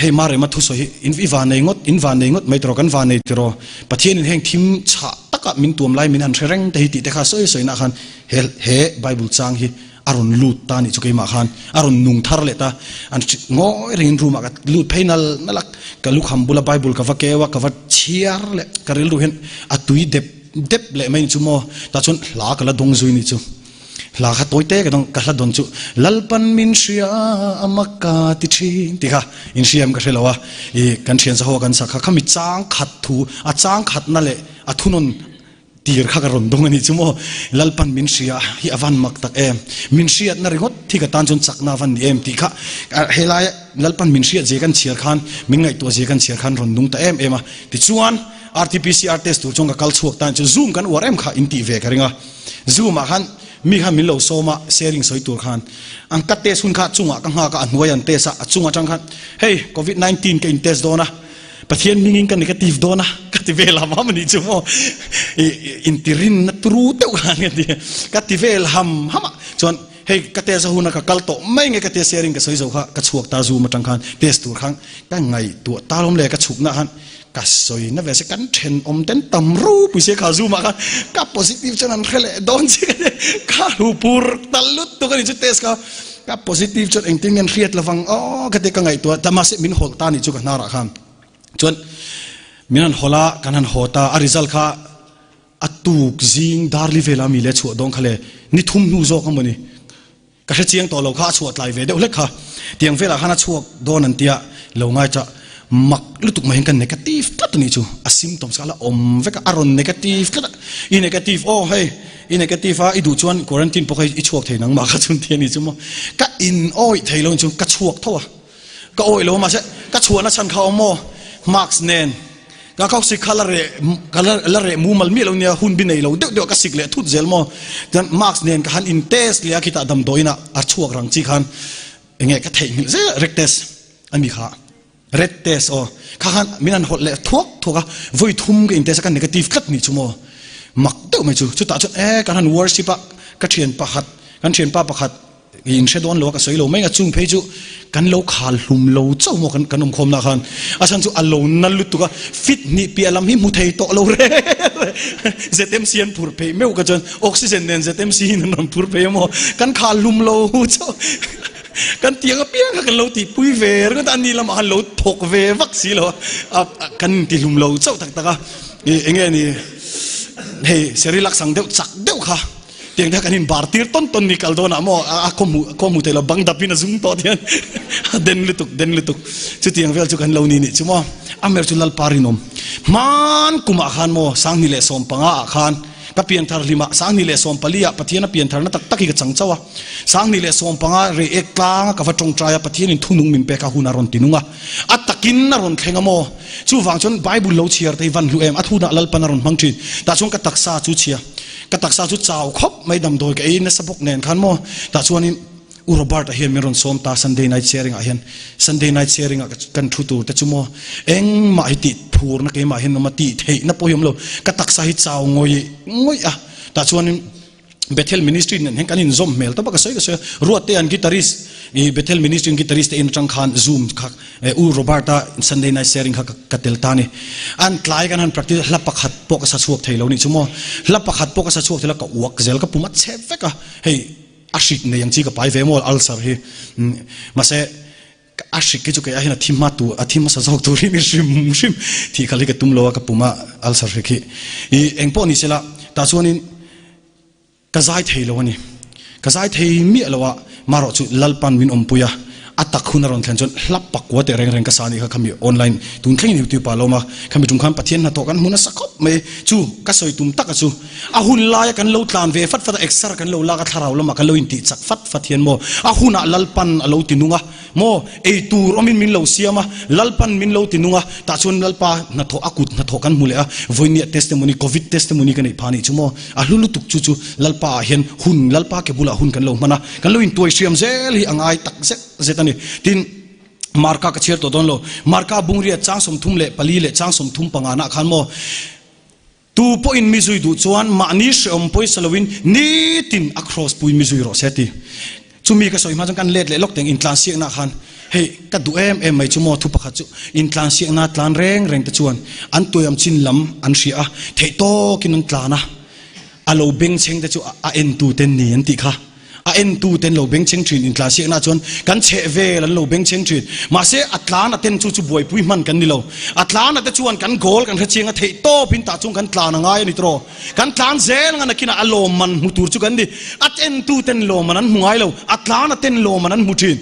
hei Marema thusawi hi in i van nei ngawt, in van nei ngawt mai tiraw, kan van nei tiraw, Pathianin heng thim chhah taka min tuam lai min han hre reng te hi tih te kha sawi sawina khan he he Bible chang hi a rawn lut ta nih chu keimah khan a rawn nung thar leh ta an ngawi rengin room ah ka lut phei nal nal a ka lukham bula bible ka va keu a ka va chhiar leh ka rilru hian a tui dep dep leh mai ni chu maw tah chuan hla ka la dawng zui nih chu hla kha tawi te ka dawng ka hla dawn chu Lalpan min hria a maka ti thin tih kha inhriam ka hre lo a ih kan thian zaho kan sak kha khami chang khat thu a chang khatna leh a thunawn Tir kha ka rawn dawng a nih chu maw? Lalpan min hria hi a van mak tak em? Min hriatna ringawt hi ka tan chuan chakna a van ni em tih kha helai Lalpan min hriat zia kan chhiar khan, min ngaihtuah zia kan chhiar khan rawn nung ta em em a. Tichuan RTPCR test tur chuan ka kal chhuak ta chu Zoom kan uar em kha in tih ve ka ring a. Zoom ah khan mi khan min lo sawm a, sharing sawi tur khan an ka test hun kha chungah ka nghak a, a hnuai an test a, a chung atang khan hei covid 19 ka in test dawn a, Pathian hmingin ka negative dawn a, ka ti vel ham ham a nih chu maw. I intirinna turu deuh khan ka ti, ka ti vel ham ham a. Chuan hei ka test a huna ka kal tawh mai nge ka tia sharing ka sawi zo kha ka chhuak ta zoom atang khan test tur khan ka ngaihtuah ta lawm le ka chhukna khan ka sawi na ve se kan thenawm ten tam ropui se kha zoom ah khan ka positive chuan an hre leh dawn che ka ti ka hu pur ta lutuk a nih chu test kha Ka positive chuan engtin nge an hriat lovang aw ka ti ka ngaihtuah ta mahse min hawlh ta nih chu ka hnarah khan chuan min han hawlh a kan han haw ta a result kha a tuk zing darli vela mi le chhuah dawn kha le ni thum hnu zawk a mawni ka hre chiang tawh lo kha a chhuah tlai ve deuh hlek kha tiang velah khan a chhuak dawn an tia lo ngai chah Mak lutuk mai hian ka negative tlat a nih chu, a symptoms kha a la awm vek a, a rawn negative tlat a, i negative aw hei i negative a i duh chuan quarantine pawh kha i chhuak thei nangmah kha chhun ti a nih chu maw, ka in awih thei lo chu ka chhuak tho a, ka awih lo a mahse ka chhuahna chhan kha awm maw mask nen ka kau sik kha la reh ka la la reh mumal miah lo nia hun bi nei lo deuh deuh a ka sik leh thut zel maw chuan mask nen ka han in test leh a khitah damdawiin ah a chhuak rang chi khan enge ka theihnghilh zel rek test a mi kha. Red test aw. Kha khan min han hawlh leh thuak thuak a, vawi thum ka in test a, ka negative tlat nih chu maw. Mak deuh mai chu. Chutah chuan e kan han worship a, ka thian pakhat, kan thianpa pakhat i in hre dawn lo a ka sawi lo mai a, chung phei chu kan lo khal hlum lo chauh maw kan kan awm khawmna khan. A chhan chu a lo na lutuk a, fit hnih piah lam hi hmu thei tawh lo reng reng. ZMC an phur phei meuh ka chuan oxygen nen ZMC in an rawn phur phei a maw, kan khal hlum lo chauh. Kan tiang apiang kha kan lo tihpui ve ringawt a, ani lamah khan lo thawk ve vak si lo a, kan intihlum lo chauh tak tak a, ih eng nge ni hei Cerelac ang deuh chak deuh kha tiang te kha kan inbar tir tawn tawn ni kal dawnah maw a khaw hmuh khaw hmu thei lo bang dap in a zum tawh tiang a den lutuk den lutuk chutiang vel chu kan lo ni nih chu maw. Amer chu Lalpa rinawm. Hman kumah khan maw 2015 ah khan ka pianthar hlimah 2014 ah Pathian a piantharna tak tak hi ka chang chauh a. 2015 rei ek tlanga ka va tawngtai a, Pathianin thunung min pek a hun a rawn ti nung a. A takin a rawn thleng a maw? Chuvang chuan Bible lo chhiar te hi van hlu em? A thunah Lalpan a rawn hmang thin. Tah chuan ka taksa chu chhia. Ka taksa chu chau khawp mai damdawi ka ei nasa bawk nen khan maw? Tah chuanin U Robert-a hian min rawn sawm ta Sunday night sharing ah hian. Sunday night sharing ah kan thu tur te chu maw? Engmah hi tih phurna keimah hian awm a, tih theihna pawh hi awm lo. Ka taksa hi chau ngawih ngawih a. Tah chuanin Bethel Ministry nen hian kan inzawm hmel tawp a, ka sawi ka sawi a, Ruatte an guitarist i Bethel Ministry an guitarist te in atang khan Zoom kha U Robert-a Sunday Night Sharing kha ka tel ta a ni. An tlai kan han practice hla pakhat pawh ka sa chhuak thei lo nih chu maw, hla pakhat pawh ka sa chhuak thei lo, ka uak zel, ka pum a chhe vek a, hei a hrik nei ang chi ka pai ve maw ulcer hi, mahse A hrik hi chu kei ahin a thi hma tur, a thi hmasa zawk tur hi ni hrim hrim thih khalh hi ka tum lo a, ka pum a ulcer hrik hi. I eng pawh ni sela, tah chuanin ka zai thei lo a ni. Ka zai thei miah lo a, marawh chu Lalpan min awmpui a, a tak hun a rawn thlen chuan hla pakua teh reng reng ka sa a nih kha, khami online tun thlengin youtube ah a lo awm a, khami tum khan Pathian hnathawh kan hmu nasa khawp mai. Chu ka sawi tum taka chu A hun laia kan lo tlan ve fat fat a, exer kan lo lak a, thlarau lamah kan lo intih chak fat fat hian maw, a hunah Lalpan a lo ti nung a, maw, ei tur awmin min lo siam a, Lalpan min lo ti nung a, tah chuan Lalpa hnathawh, a kut hnathawh kan hmu leh a, vawinia testimony, covid testimony ka neih phah anih chu maw, a hlu lutuk chu chu Lalpa ah hian hun, Lalpa ke bulah hun kan lo hman a, kan lo intuai hriam zel hi a ngai tak zet zet a ni. Tin, Marka ka chhiar tawh dawn lo, Marka bungria chang 34 leh chang 35 nah khan maw, Tu pawhin mi zui duh chuan mahni hreawm pawisa loin nitin a cross pui mi zui rawh se ti. Chumi ka sawi hma chuan kan let leh lawk teng intlansiakna khan hei ka duh em em mai chu maw thu pakhat chu intlansiakna tlan reng reng te chuan an tuiam chin lam an hria a theih tawkin an tlan a a lo bengchheng te chu a entu ten ni an tih kha. A entu ten lo bengchheng thin intlansiakna chuan kan chheh vel an lo bengchheng thin. Mahse a tlan a ten chu chu buaipui hman kan ni lo. A tlan a te chuan kan goal kan hrechiang a theih tawp in tah chung kan tlan a ngai a ni tawh. Kan tlan zel ngan akinah a lawmman hmu tur chu kan ni. A entu ten lawmman an hmu ngai lo. A tlan a ten lawmman an hmu thin.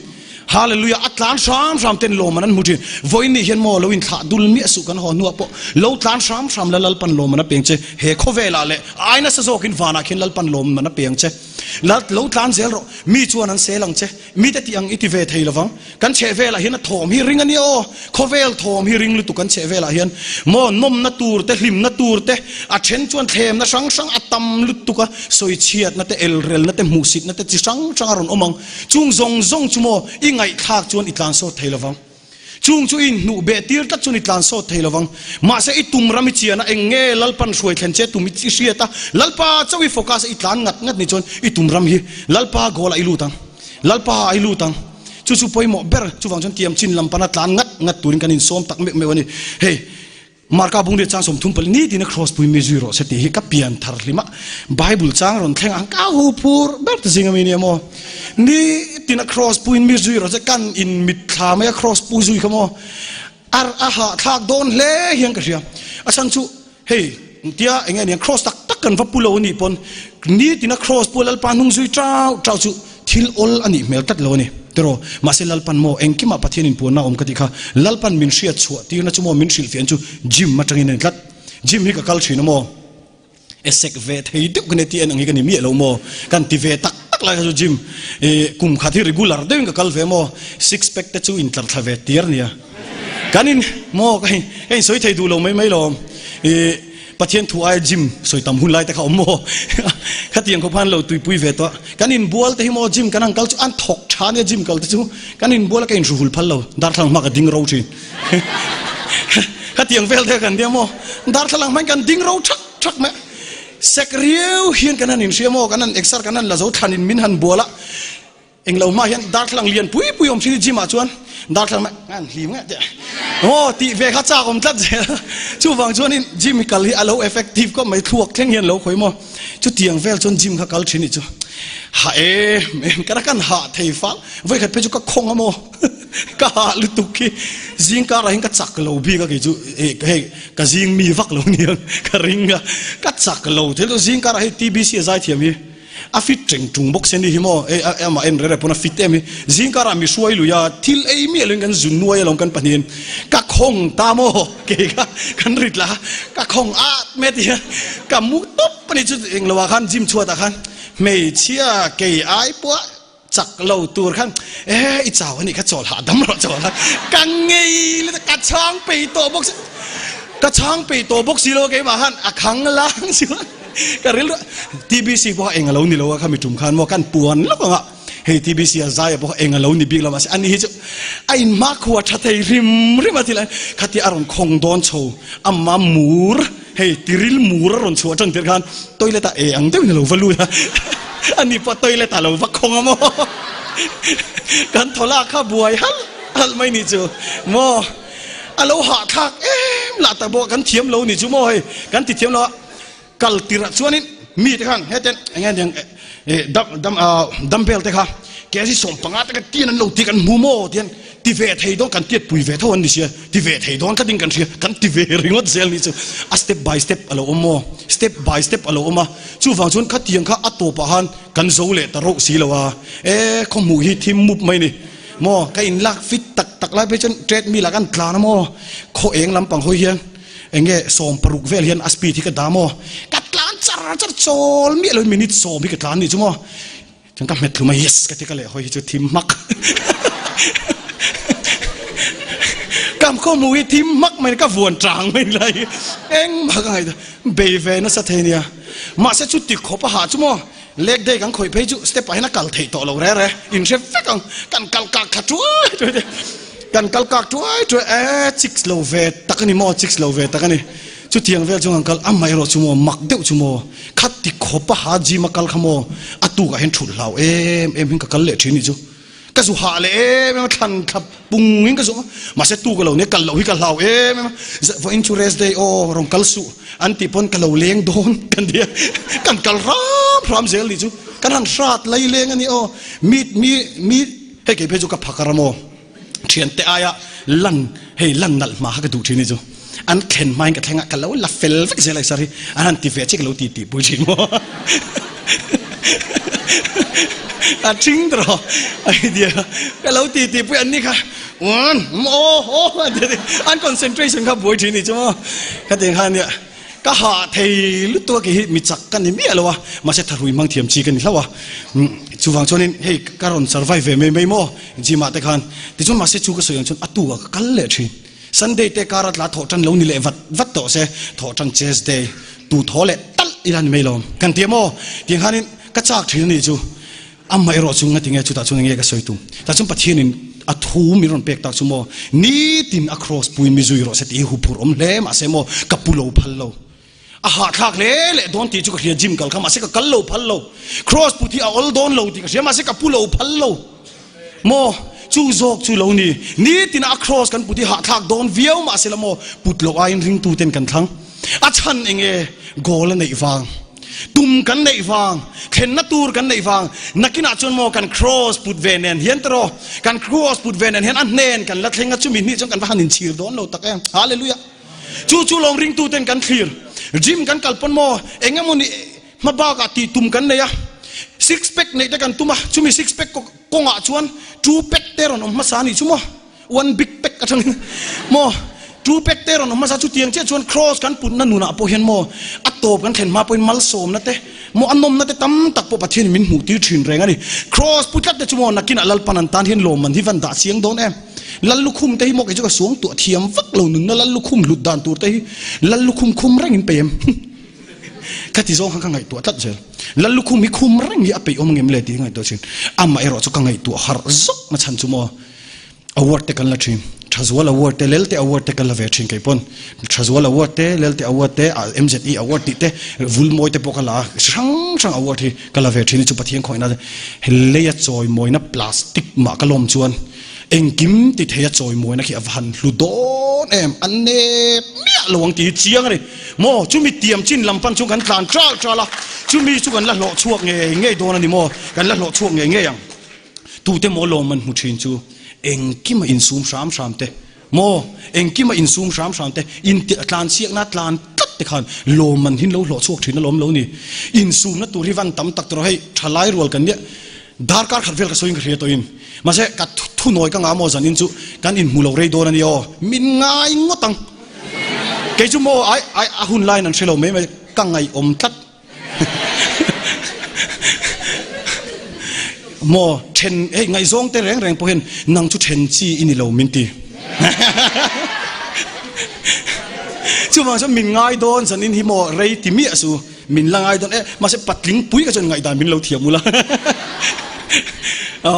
Hallelujah a tlan hram hram ten lawmman an hmu thin. Vawiin nih hian maw lo inthlah dul miah suh kan haw hnuah pawh lo tlan hram hram la Lalpan lawmman a peng che. He khawvelah leh ai nasa zawkin vanah khian Lalpan lawmman a peng che. La lo tlan zel rawh, mi chuan an sel ang che, mite tih ang i ti ve thei lovang. Kan chheh velah hian a thawm hi ring a nia aw, khawvel thawm hi ring lutuk kan chheh velah hian maw nawmna tur te, hlimna tur te, a then chuan thlemna hrang hrang a tam lutuk a, sawichhiatna te, elrelna te, hmuhsitna te chi hrang hrang a rawn awm ang. Chung zawng zawng chu maw i ngaihthlak chuan i tlan sawt thei lovang. Chung chu i inhnuh beh tir tlat chuan i tlan sawt thei lovang. Mahse i tum ram i chian a, eng nge Lalpan hruai thlen che tum i hriat a, Lalpa chauh i focus a i tlan ngat ngat ni chuan i tum ram hi Lalpa goal ah i lut ang. Lalpa ah i lut ang. Chu chu pawimawh ber, chuvang chuan tiam chin lam pana tlan ngat ngat turin kan insawm tak meuh meuh a ni. Hei. Marka bung leh chang 34 nitin a cross pui mi zui rawh se tih hi ka pian thar hlim a, Bible chang rawn thleng ang ka hu phur ber te zing ami nia maw? Nitin a cross pui mi zui rawh se kan in mitthla mai a cross pu zui kha maw ar a hahthlak dawn hle hian ka hria. A chhan chu hei tia eng nge niang cross tak tak kan va pu lo anih pawn nitin a cross pu a Lalpa hnung zui chau chau chu Thil awl a nih hmel tlat lo a ni. Tiraw? Mahse Lalpan maw engkimah Pathian inpuanna a awm ka tih kha Lalpan min hriat chhuah tirna chu maw min hrilhfiahna chu gym atangin a ni tlat. Gym hi ka kal thin a maw? E sek ve thei deuh ka nia tih en ang hi ka ni miah lo maw? Kan ti ve tak tak lai kha chu gym i kum khat hi regular deuhin ka kal ve maw? Six pack te chu intlar thla ve tir nia. Kan in maw ka in sawi thei duh lo mai mai lo. I Pathian thu aia gym sawi tam hun lai te kha awm maw? Khatiang khawp khan lo tuipui ve tawh. Kan inbual te hi maw gym kan han kal chu an thawk tha nia gym kal te chu. Kan inbual a ka inhru hul phal lo, darthlalang hma ka ding ro thin. Khatiang vel te kan nia maw? Darthlalang hmain kan ding ro thak thak mai. Sek riau hian kan han inhria maw? Kan han exer kan han la zo thlanin min han bual a. Englo hma hian darthlalang lian pui pui awm thin i gym ah chuan darthlalang hmai an hlim nge teh aw tih ve kha chak awm tlat zel chuvang chuanin gym hi kal hi a lo effective khawp mai thluak thleng hian lo khawi maw chutiang vel chuan gym kha kal thin i chu hah em em ka kan hah thei fal vawikhat phei chu ka khawng a maw ka hah lutuk khi zing karah hian ka chak lo bik a kei chu hei ka zing mi vak lo niang ka ring a ka chak lo thil chu zing karah hei TBC a zaithiam hi. A fit teng tung bawk se ni hi maw, hei amah en rere pawn a fit em hi. Zingkarah mi hruai lui a, thil ei miah loin kan zun nuai alawm kan pahnihin. Ka khawng ta maw, kei kha kan rit la, ka khawng at mai a ti hian ka mu tawp a ni chu englo ah khan gym chhuatah khan hmeichhia kei ai pawh a chak lo tur khan e i chau a nih kha chawl hahdam rawh chawl a ka ngei let a ka chhang pei tawh bawk si ka chhang pei tawh bawk si lo a keimah khan a khang lang si a ka rilru TBC pawh kha eng a lo ni lo a khami tum khan maw kan puan lawk ang a hei TBC a zai a pawh kha eng a lo ni bik lo mahse ani hi chu a inhmakhua tha thei hrim hrim a thil a khatia a rawn khawng dawn chho ama mur Hei tiril mur a rawn chhuah tan tirh khan toilet ah e ang deuhin a lo va lut a, ani pawh toilet ah a lo va khawng a maw? Kan thaw lak kha buai halh halh mai nih chu maw? A lo hahthlak em lah tak bawk a, kan thiam lo nih chu maw hei, kan ti thiam lo a, kal tirh ah chuanin mite khan heten eng nge niang dam dam dumbbell te kha kg 15 te kha tian an lo ti kan hmu maw tian Ti ve thei dawn kan tiat pui ve tho an ni sia, ti ve thei dawn tlatin kan hria, kan ti ve ringawt zel ni chu a step by step a lo awm maw, step by step a lo awm a, chuvang chuan khatiang kha a tawpah khan kan zo leh ta rauh si lo a, e khawhmuh hi thim mup mai ni maw, ka in lak fit tak tak lai phei chuan treadmill ah kan tlan a maw, khaw eng lampang hawi hian eng nge 60 vel hian a speed hi ka dah maw, ka tlan char char chawl miah lo in minute sawm hi ka tlan ni chu maw. Chuan ka hmet thlum a, yes ka ti ka leh hawi hi chu thim hmak. Ka khawhmuh hi thim hmak mai ka vuan tang mai lai hi engmah ka ngaihtuah bei ve nasa thei nia. Mahse chu ti khawp a hah chu maw leg day kan khawih phei chu step ah hian a kal theih tawh lo re re in hre vek ang kan kal kak thla tuai tuai te kan kal kak tuai tuai e chicks lo ve tak a ni maw chicks lo ve tak a ni. Chutiang vel chuan kan kal amaherawh chu maw mak deuh chu maw khat ti khawp a ha gym a kal kha maw a tukah hian thut hlau em em hian ka kal leh thin nih chu ka zu hah leh em em a thlan thla pung in ka zu mahse tu ka lo nia kal loh hi ka hlau em em a vawiin chu rest day aw rawn kal suh an tih pawn ka lo leng dawn kan tia kan kal hram hram zel nih chu kan han hrat lai leng a ni aw mi mi mi hei kei phei chu ka phakar a maw. Thiante aia lan hei lan nalh hma kha ka duh thin hi chu an thlen hmain ka thleng a ka lo la fel vek zel a sir hi an han ti ve che ka lo ti tih pui thin maw a thing tawh idea ka lo ti tih pui an ni kha un aw aw an concentration kha buai thin ni chu maw ka ti kha nia Ka hah thei lutuk a kei hi mi chak ka ni miah lo a, mahse thahrui hmang thiam chi ka ni hlauh a, chuvang chuanin hei ka rawn survive ve mai mai maw gym ah te khan, tichuan mahse chu ka sawi ang chuan a tu ah ka kal leh thin, Sunday te kar a tla thawh tan lo ni leh vat vat tawh se, thawh tan chest day tu thaw leh talh ila ni mai lo kan ti a maw tiang khanin ka chak thin a nih chu. Amah erawh chu ngati nge chutah chuan enge ka sawi tum? Tah chuan Pathianin a thu min rawn pek tak chu maw, nitin a cross puiin mi zui rawh se tih hi huphurh awm hle mahse maw ka pu lo phal lo. A hahthlak hle leh dawn tih chu ka hria gym kal kha mahse ka kal lo phal lo. Cross put hi a awl dawn lo tih ka hria mahse ka pu lo phal lo. Maw chu zawk chu lo ni. Nitin a cross kan put hi hahthlak dawn viau mahse la maw put loh aiin ringtuten kan thlang. A chhan enge goal a neih vang. Tum kan neih vang, thlenna tur kan neih vang, nakinah chuan maw kan cross put ve nen hian tawh, kan cross put ve nen hian a hnen kan la thleng a, chumi hnih chuan kan va han inchhir dawn lo tak em. Hallelujah! Chu chu lawm ringtuten kan thlir. Gym kan kal pawn maw eng emaw ni hma bakah tih tum kan nei a, six pack neih te kan tum a, chumi six pack kawngah chuan two pack te rawn awm hmasa a nih chu maw. One big pack atangin maw two pack te rawn awm hmasa chutiang chiah chuan cross kan putna nunah pawh hian maw a tawp kan thlen hma pawhin malsawmna te maw a nawmna te tam tak pawh Pathianin min hmuh tir thin reng a ni. Cross pu tlat te chu maw nakinah Lalpan an tan hian lawmman hi van dah chiang dawn em. Lal lukhum te hi maw kei chu ka suang tuah thiam vak lo nunna lal lukhum hlut dan tur te hi lal lukhum khum rengin peih em. Ka ti zawng khan ka ngaihtuah tlat zel. Lal lukhum hi khum reng hi a peih awm ngem le tih hi ngaihtuah thin. Amah erawh chu ka ngaihtuah harh zawk na chhan chu maw. Award te kan la thin. Thazual Award te, Lelte Award te kan la ve thin kei pawn. Thazual Award te, Lelte Award te, MZE Award tih te, Vulmawi te pawh ka la a, hrang hrang award hi ka la ve thin hi chu Pathian khawihna leia chawimawina plastic mah ka lawm chuan engkim ti theia chawimawina khi a va han hlu dawn em, a nep miah lo ang tih hi chiang a ni. Maw chumi tiam chin lam pan chu kan tlan tral tral a, chumi chu kan la hlawh chhuak ngei ngei dawn a ni maw, kan la hlawh chhuak ngei ngei ang. Tute maw lawm an hmu thin chu engkima insum hram hram te. Maw? Engkima insum hram hram te, in tlan chhiakna tlan tlat te khan lawmman hin lo hlawh chhuak thin alawm lo ni. Insumna tur hi van tam tak tawh hei thalai rual kan nia darkar khat vel ka sawiin ka hria tawhin. Mahse ka thunawi ka ngah maw zanin chu kan inhmu lo rei dawn a nia aw. Min ngai ngawt ang. Kei chu maw ai ai a hun laiin an hre lo mai mai ka ngaihawm tlat. Maw then hei ngaihzawng te reng reng pawh hian nang chu then chi i ni lo min ti. Chuvang chuan min ngai dawn zanin hi maw rei ti miah su min la ngai dawn e mahse patling pui ka chuan ngaihdan min lo thiam ula.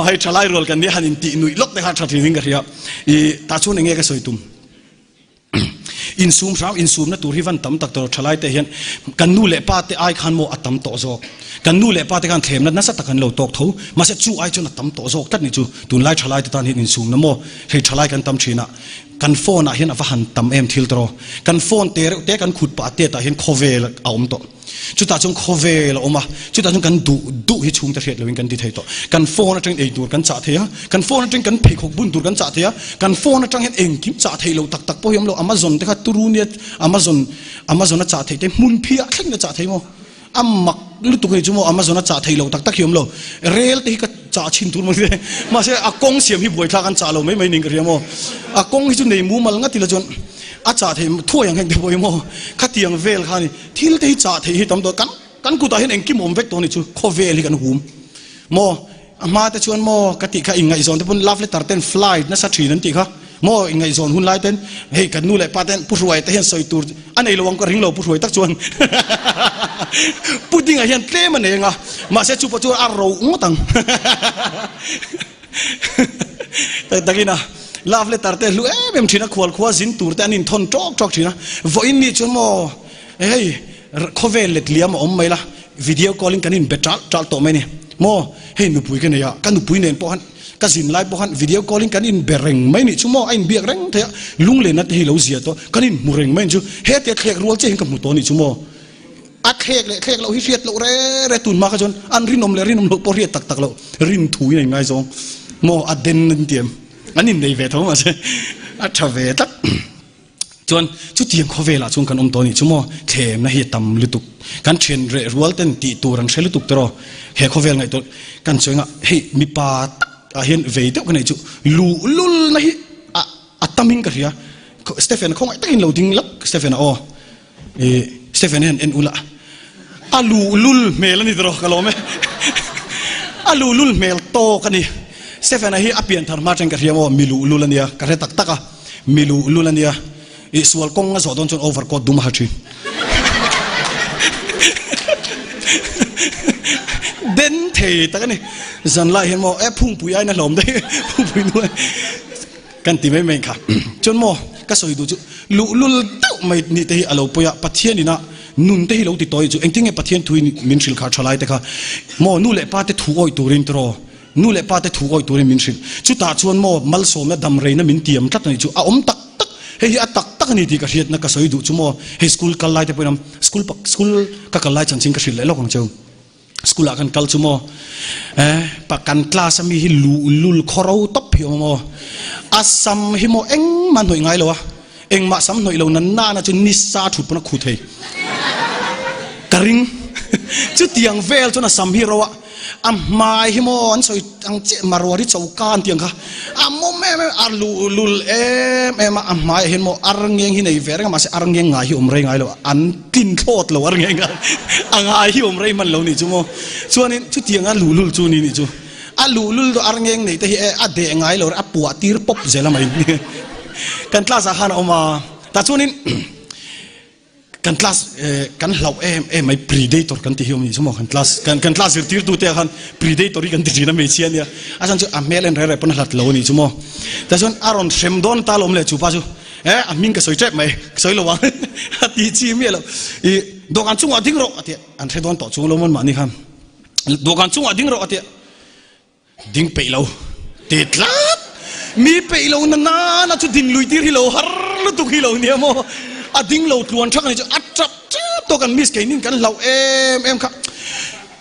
Hei thalai rual kan nia han intih nuih lawk te kha tha thin in ka hria. I tah chuan enge ka sawi tum. Insum hram, insumna tur hi van tam tak tawh thalai te hian kan nu leh pa te ai khan maw a tam tawh zawk. Kan nu leh pa te khan thlemna nasa tak an lo tawk tho. Mahse chu ai chuan a tam tawh zawk tlat ni chu. Tunlai thalai te tan hian insumna maw hei thalai kan tam thin a, kan phone ah hian a va han tam em thil tawh. Kan phone te reuh te kan khut pah tet ah hian khawvel a awm tawh. Chutah chuan khawvel a awm a, chutah chuan kan duh duh hi chhungte hriat loin kan ti thei tawh. Kan phone atangin ei tur kan chah thei a, kan phone atangin kan pheikhawk bun tur kan chah thei a, kan phone atang hian engkim chah theih loh tak tak pawh hi awm lo. Amazon te kha turu nia, Amazon, Amazon a chah theih te hmun phiah thleng in a chah thei maw? A mak lutuk a ni chu maw, Amazon a chah theih loh tak tak hi awm lo. Rel te hi ka chah chhin tur maw ni te, mahse a kawng siam hi buaithlak an chah lo mai mai niin ka hria maw. A kawng hi chu nei mumal ngat ila chuan a chah theih thuai ang heng te pawh hi maw, khatiang vel kha a ni. Thil te hi chah theih hi tam tawh kan kan kutah hian engkim awm vek tawh a ni chu khawvel hi kan hum maw a hma te chuan maw ka tih kha inngaihzawn te pawn love letter ten fly nasa thin an tih kha maw inngaihzawn hun lai ten hei kan nu leh pa ten pu hruai te hian sawi tur a nei lo ang ka ring lo pu hruai tak chuan pu dinga hian tlem a nei anga mahse chu pawh chu a ro ngawt ang. Tak takin a love letter te hlu em em thin a, khual khua zin tur te an inthawn tawk tawk thin a, vawiin ni chuan maw hei khawvel let liam a awm mai la, video call in kan inbe tal tal tawh mai a ni maw, hei nupui ka nei a, ka nupui nen pawh khan ka zin lai pawh khan video call in kan inbe reng mai nih chu maw, a inbiak reng thei a, lunglenna te hi lo zia tawh, kan inhmu reng mai chu hetia thlek rual chiah in ka hmu tawh nih chu maw. A thlek leh thlek loh hi hriat loh re re tun hma kha chuan an rinawm leh rinawm loh pawh hriat tak tak loh rin thu in a inngaizawng maw a den an ti em an innei ve tho mahse a tha ve tlat chuan chutiang khawvelah chuan kan awm tawh anih chu maw thlemna hi a tam lutuk kan thian reh rual ten tih tur an hre lutuk tawh he khawvel ngaihtuah kan sawi anga hei mipa tak ah hian vei deuh ka neih chu luhlulna hi a a tamin ka hria Stephen khawngaih takin lo ding lak Stephen a aw. I Stephen hian en ula a luhlul hmel a ni tawh ka lawm e a luhlul hmel tawk a ni Stephen a hi a pian thar hma atang ka hria maw mi luhlul a nia ka hre tak tak a mi luhlul a nia i sual kawng a zawh dawn chuan overcoat dum a ha thin den thei tak a ni zan lai hian maw e phungpui aina hlawm daih phungpui hnuai Kan ti mai mai kha. Chuan maw ka sawi duh chu luhlul deuh mai nih te hi a lo pawi a, Pathian ina nun te hi lo ti tawi chu engtin nge Pathian thu in min hrilh kha thalai te kha maw nu leh pa te thu awih turin tiraw nu leh pa te thu awih turin min hrilh chutah chuan maw malsawmna damreina min tiam tlat a nih chu a awm tak tak hei hi a tak tak a ni tih ka hriatna ka sawi duh chu maw hei school kal lai te pawhin a school school ka kal lai chanchin ka hrilh leh lawk ang cheu. School ah kan kal chu maw eh pa kan class ami hi luhlul khawro tawp hi awm maw a sam hi maw engmah hnawih ngai lo a engmah sam hnawih lo na nana chu nisa thut pawn a khu thei ka ring chutiang vel chuan a sam hi ro a a hmai hi maw an sawi ang chiah maruari choka an tih ang kha a mawm em em a luhlul em em a a hmaiah hian maw ar ngeng hi nei ve reng a mahse ar ngeng ngai hi awm rei ngai lo an tlin thlawt lo ar ngeng a ngai hi awm rei hman lo nih chu maw chuanin chutiang a luhlul chu ni nih chu a luhlul chu ar ngeng nei te hi e a deh ngai lo a puah tir pawp zel a mai kan class ah khan a awm a tah chuanin Kan class kan hlauh em em mai predator kan ti hi awm ni chu maw kan class kan kan class zirtirtu te ah khan predator hi kan ti thin a hmeichhia ania a chhan chu a hmel en reng reng pawn a hlat lo a nih chu maw tah chuan a rawn hrem dawn ta lawm le chu pa chu eh a hming ka sawi tep mai ka sawi lo ang a tih chi miah lo ih dawhkan chungah ding rawh a ti a an hre dawn tawh chuang lo mawn mahni khan dawhkan chungah ding rawh a ti a. Ding peih lo ti tlat. Mi peih lo na nana chu din lui tir hi lo har lutuk hi lo nia maw. A ding lo tluan thak a ni chu a tap tep tawk an miss keinin kan hlauh em em kha.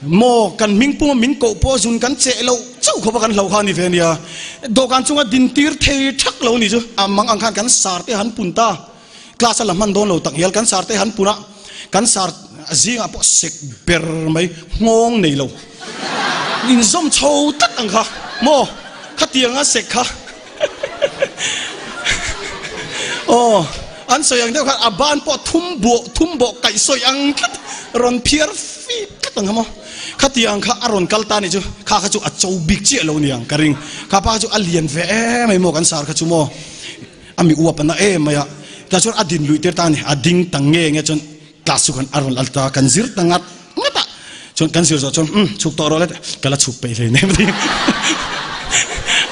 Maw kan hming puma min koh pawh zun kan cheh loh chauh khawpa kan hlo kha a ni ve nia. Dawhkan chunga din tir thei thak lo ni chu a mang ang khan kan sar te han pun ta. Class a la hman dawn lo tak ngial kan sar te han pun a, kan sar zingah pawh sek ber mai nghawng nei lo inzawm chho tlat ang kha maw khatianga sek kha aw an sawi ang deuh khan a ban pawh thum buah thum bawh kaih sawi ang tlat rawn phiar fip tlat ang kha maw khatiang kha a rawn kal ta nih chu kha kha chu a cho bik chiah lo niang ka ring kha pa kha chu a lian ve em mai maw kan sar kha chu maw. A mi uap a na em mai a, tah chuan a din luih tir ta a ni, a ding ta nge nge chuan class chu kan a rawn al ta, kan zir ta ngat ngat a, chuan kan zir zawh chuan umm chhuk tawh rawh le ka la chhuk peih hlei nem a ti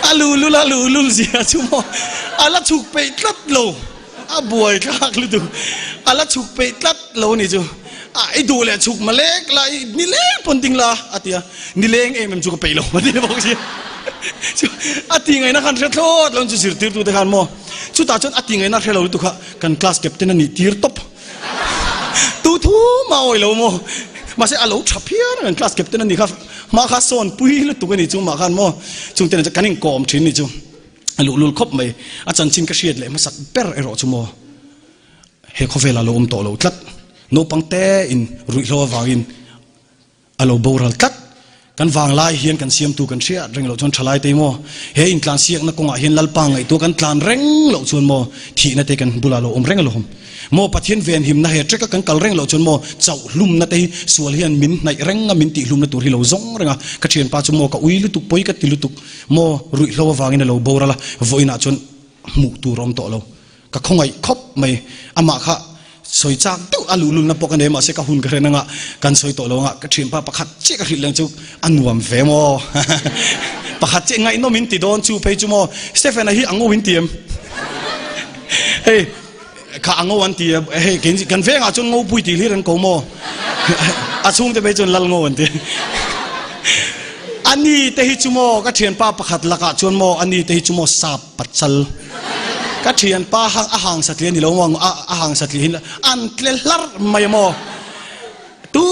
a luhlul a luhlul zia chu maw a la chhuk peih tlat lo, a buai thlak lutuk a la chhuk peih tlat lo a ni chu a i duh leh chhuk malek la i nileng pawn ding la a ti a, nileng em em chu ka peih lo a ti bawk si. Chu a ti ngaihna khan hre thlawt lo chu zirtirtu te khan maw chutah chuan a ti ngaihna hre lo lutuk kha kan class captain a nih tir tawp tu thu mah awi lo maw mahse a lo tha phian a kan class captain a nih kha hma kha sawn pui lutuk a nih chu mah khan maw chungte nen chuan kan inkawm thin ni chu a luhlul khawp mai a chanchin ka hriat leh hmasak ber erawh chu maw he khawvel ah lo awm tawh lo tlat naupang te in ruihhlo avangin A lo boral tlat. Kan vanglai hian kan siamtu kan hriat reng loh chuan thalai te maw he intlansiakna kawngah hian Lalpa ngaihtuah kan tlan reng loh chuan maw thihna te kan bulah lo awm reng alawm. Maw Pathian venhimna he trek a kan kal reng loh chuan maw chauh hlumna te hi sual hian min hnaih reng a min tihhlumna tur hi lo zawng reng a. Ka thianpa chu maw ka ui lutuk pawi ka ti lutuk maw ruihhlo avangin a lo boral a vawiinah chuan hmuh tur a awm tawh lo. Ka khawngaih khawp mai. Amah kha sawi chak deuh a luhlulna pawh ka nei mahse ka hun ka hre nanga kan sawi tawh lo anga ka thianpa pakhat chiah ka hrilh leng chu a nuam ve maw pakhat chiah ngaihnawm in ti dawn chu phei chu maw Stephen-a hi a ngo in ti em hei kha a ngo an ti hei kan vengah chuan ngopui tih hlir an ko maw a chhungte phei chuan lal ngo an ti ani te hi chu maw ka thianpa pakhat lakah chuan maw ani te hi chu maw sap Pachal ka thianpa hang a hang satliah a ni lo maw a hang satliah hin an tle hlar mai a maw tu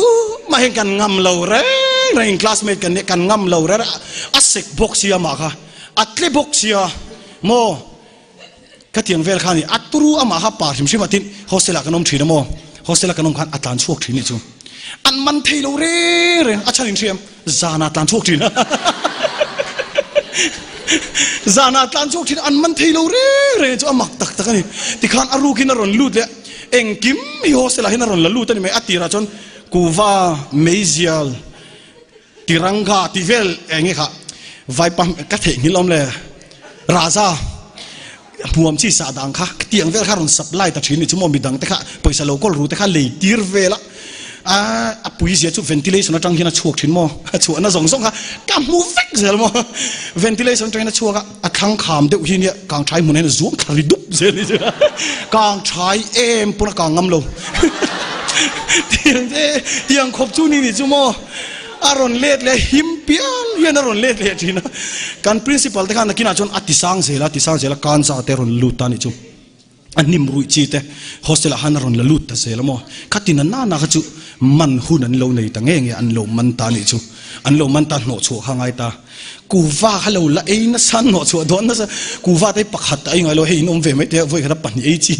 mah hian kan ngam lo reng reng in classmate kan nih kan ngam lo reng reng a sek bawk sia mah kha a tle bawk sia maw ka tiang vel kha ni a turu amah kha pa hrim hrim a tin hostel ah kan awm thin a maw hostel ah kan awm khan a tlan chhuak thin nih chu an man thei lo reng reng a chhan in hriam Zanah tlan chhuak thin a. Zanah tlan chhuak thin an man thei lo reng reng chu a mak tak tak a ni. Tikhan a rukin a rawn lut leh engkim hi hostel ah hian a rawn la lut a ni mai. A tirah chuan kuva, meizial, tiranga tih vel eng nge kha vaipa ka theihnghilh awm le Raja. Hmuam chi sah dang kha tiang vel kha rawn supply ta thin ni chu maw midang te kha pawisa lo kawl ru te kha lei tir vel a a pui zia chu ventilation atang hian a chhuak thin maw a chhuahna zawng zawng kha ka hmu vek zel maw ventilation atang hian a chhuak a a thlang kham deuh hi nia kang thai hmun hian a zuang thla ri dup zel ni chu kang thai em pawn a kang ngam lo tiang te tiang khawp chu ni ni chu maw. A rawn let leh him pial hian a rawn let leh thin a, kan principal te khan nakinah chuan a ti sang zel a, ti sang zel a, kanza te a rawn lut ta a nih chu, a hnim ruih chi te hostel ah khan a rawn la lut ta zel a maw, kha ti na na na kha chu man hun an lo nei ta nge nge an lo man ta a nih chu, an lo man ta hnawh chhuah kha ngai ta, kuva kha lo la ei nasa hnawh chhuah dawn nasa, kuva te hi pakhat a ei ngai lo, hei in awm ve mai te a vawi khat a pahnih ei chi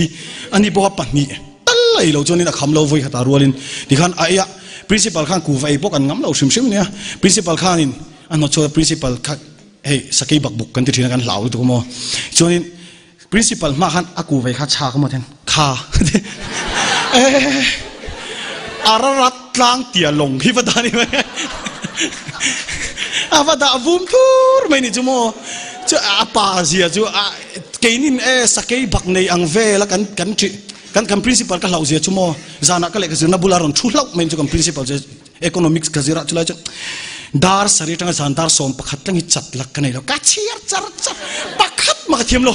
a ni bawk a pahnih tal a ei lo chuanin a kham lo vawi khat a rualin tikhan a ei a. Principal khan kuva ei bawk an ngam lo hrim hrim nia. Principal khanin a hnawt chhuat a principal kha hei sakei bak buk kan ti thin a kan hlau lutuk a maw. Chuanin principal hma khan a kuva ei kha chhak a maw ten kha a rarat tlang tia lawng hi va dah ni mai a va dah vum thur mai ni chu maw. Chu a pa zia chu a keinin e sakei bak nei ang vel a kan kan ṭih. Kan kan principal ka hlauh zia chu maw zanah ka lehkha zirna bulah rawn thu hlauh mai chu kan principal chu economics ka zirah chulai chuan dar sarih atanga zan dar 11 tlang hi chat lak ka nei lo ka chhiar char char pakhat mah ka thiam lo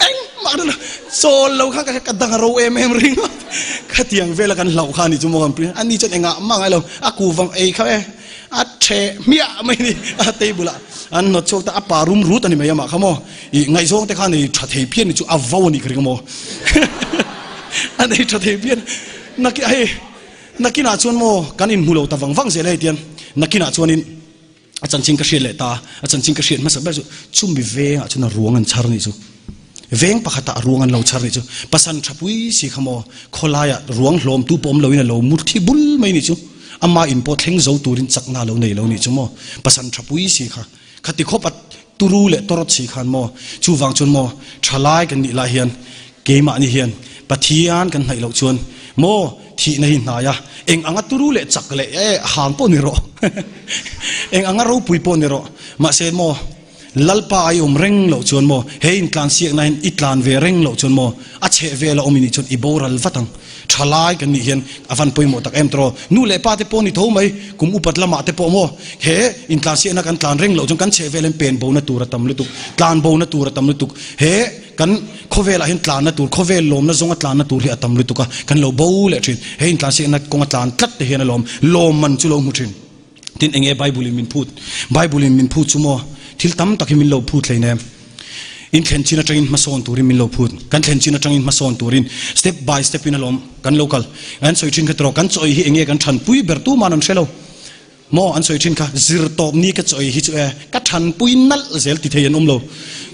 engmah ka chawl lo khan ka ka dang a ro em em ring khatiang vela kan hlauh kha ni chu maw kan principal ani chuan engah mah ngai lo a kuvang ei kha e A ṭheh hmiah mai ni a table ah an hnawt chhuak ta a pa rum rut a ni mai amah kha maw ih ngaihzawng te kha nei ṭha thei phian ni chu a vo a nih ka ring a maw a nei ṭha thei phian nakih hei. Nakinah chuan maw kan inhmu lo ta vang vang zel a hei tian nakinah chuanin a chanchin ka hriat leh ta a, a chanchin ka hriat hmasa ber chu chumi vengah chuan a ruang an chhar nih chu. Veng pakhatah a ruang an lo chhar nih chu. Pasan tha pui si kha maw khawlaiah ruang hlawm tu pawh awm loin a lo mut thi bul mai nih chu. Ama in pawh thleng zo turin chakna a lo nei lo nih chu maw. Pasan tha pui si kha. Khati khawp a turu leh tawrawt si khan maw? Chuvang chuan maw thalai kan nih lai hian keimahni hian Pathian kan hnaih loh chuan maw thihna hi hnai a, eng anga turu leh chak leh e hang pawh ni rawh, eng anga ropui pawh ni rawh, mahse maw Lalpa a i awm reng loh chuan maw he intlansiakna hian i tlan ve reng loh chuan maw a chheh vel a awm i nih chuan i boral vat ang. Thalai kan nih hian a van pawimawh tak em tawh. Nu leh pa te pawh ni tho mai, kum upat lamah te pawh maw he intlansiahna kan tlan reng loh chuan kan chheh vel hian pen bona tur a tam lutuk, tlan bona tur a tam lutuk. He kan khawvelah hian tlanna tur, khawvel lawmna zawnga tlanna tur hi a tam lutuk a, kan lo bo leh thin. He intlansiahna kawnga tlan tlat te hian alawm lawmman chu lo hmu thin. Tin enge Bible in min phut? Bible in min phut chu maw thil tam tak hi min lo phut hleinem. In thlen chin atangin hmasawn turin min lo phut. Kan thlen chin atangin hmasawn turin step by step in alawm kan lo kal. An sawi thin kha tiraw kan chaw ei hi enge kan thanpui ber tuman an hre lo. Maw an sawi thin kha zir tawp ni ka chaw ei hi chu e ka thanpui nalh zel ti thei an awm lo.